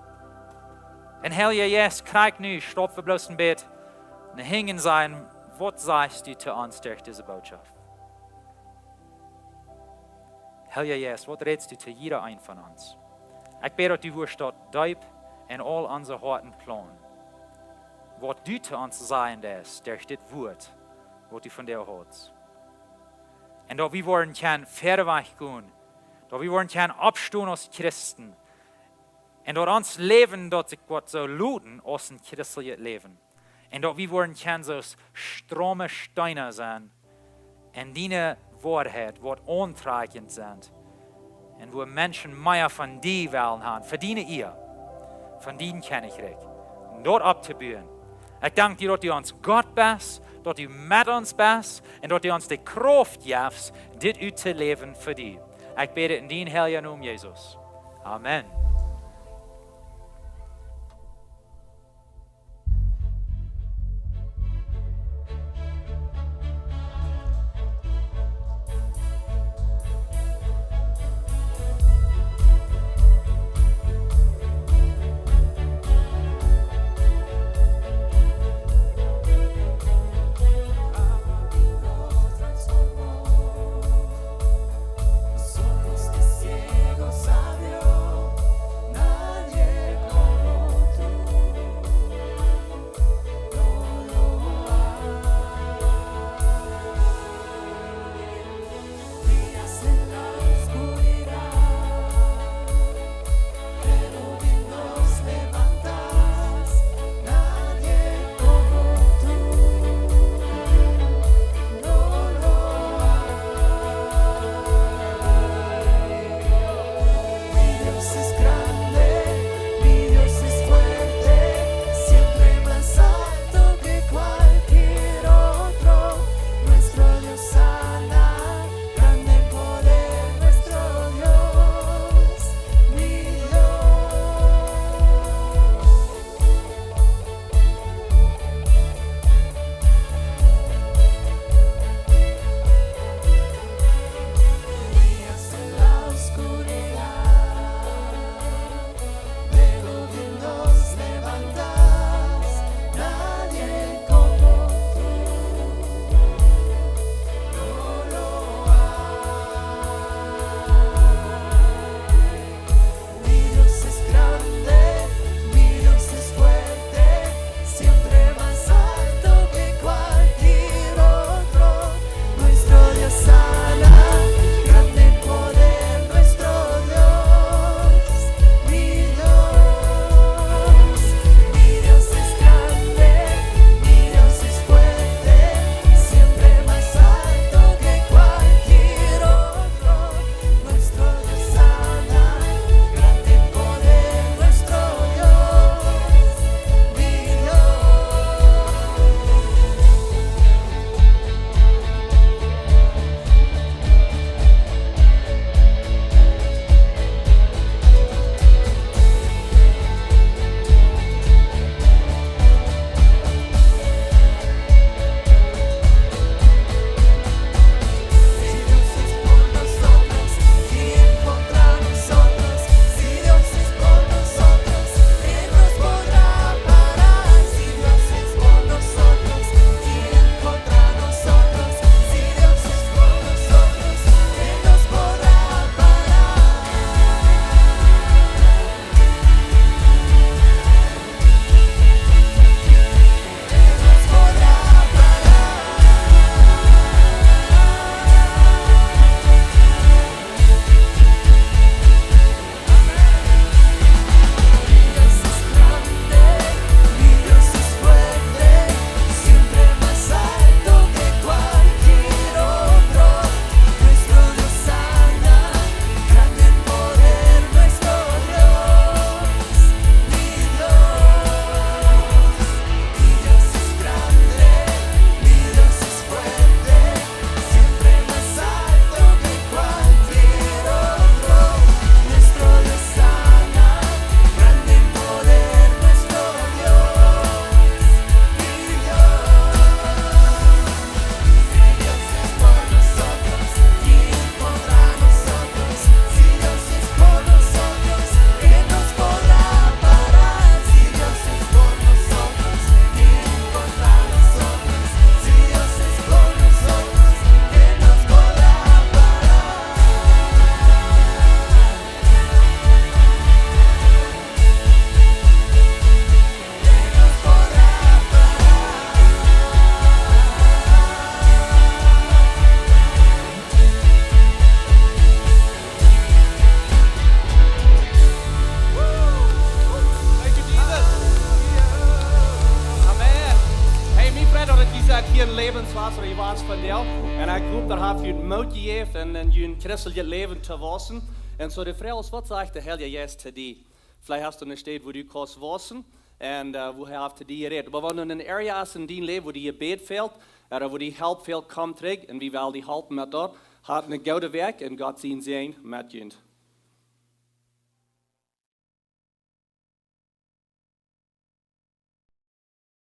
Un Heilja Jeist, krakjt nu, stopp wie bloos een bät no hinjen, sajen, waut sajchst du to ons derch dise Bootschoft? Heilja Jeist, waut rätst du to jieda een von ons? Ekj bäd, daut du wurscht daut deep en aul onse Hoaten planten, waut du to ons sajen deist derch dit Wuat, waut du vondoag haudst. Un daut wie woaren kjennen wieda wajch gonen, daut wie woaren kjennen oppstonen aus Christen, un daut ons Läwen, daut sikj woat soo loten aus een christeljet Läwen. Un daut wie woaren kjennen soo aus Stromet Steena sennen, un diene Woarheit woat auntrakjent sennen. Un wua Menschen mea von die wellen haben, fa diene Ea, von dien Kjennichrikj. Un daut opptobuen. Ekj dank die, daut du ons Gott best, daut du met ons best, un daut du ons de Krauft jefst, dit uttoläwen fa die. Ekj bäd dit en dien heilja Nomen, Jesus. Amen. Läwenswota jewast von die. Un ekj hop, daut haft junt Moot jejäft un en jun christeljet Läwen to wausen. Un soo de Froag es, waut sajcht de Heilje Jeist to die? Veleicht hast du eene Städ, wua du kaust wausen un wua hee haft to die jerät. Oba wan doa eene Area es en dien Läwen, wua die Jebäd fält, ooda wua die Help fält, komm trigj un wie wellen die halpen met daut. Hat eene goode Wäakj un Gott sien Säajen met junt.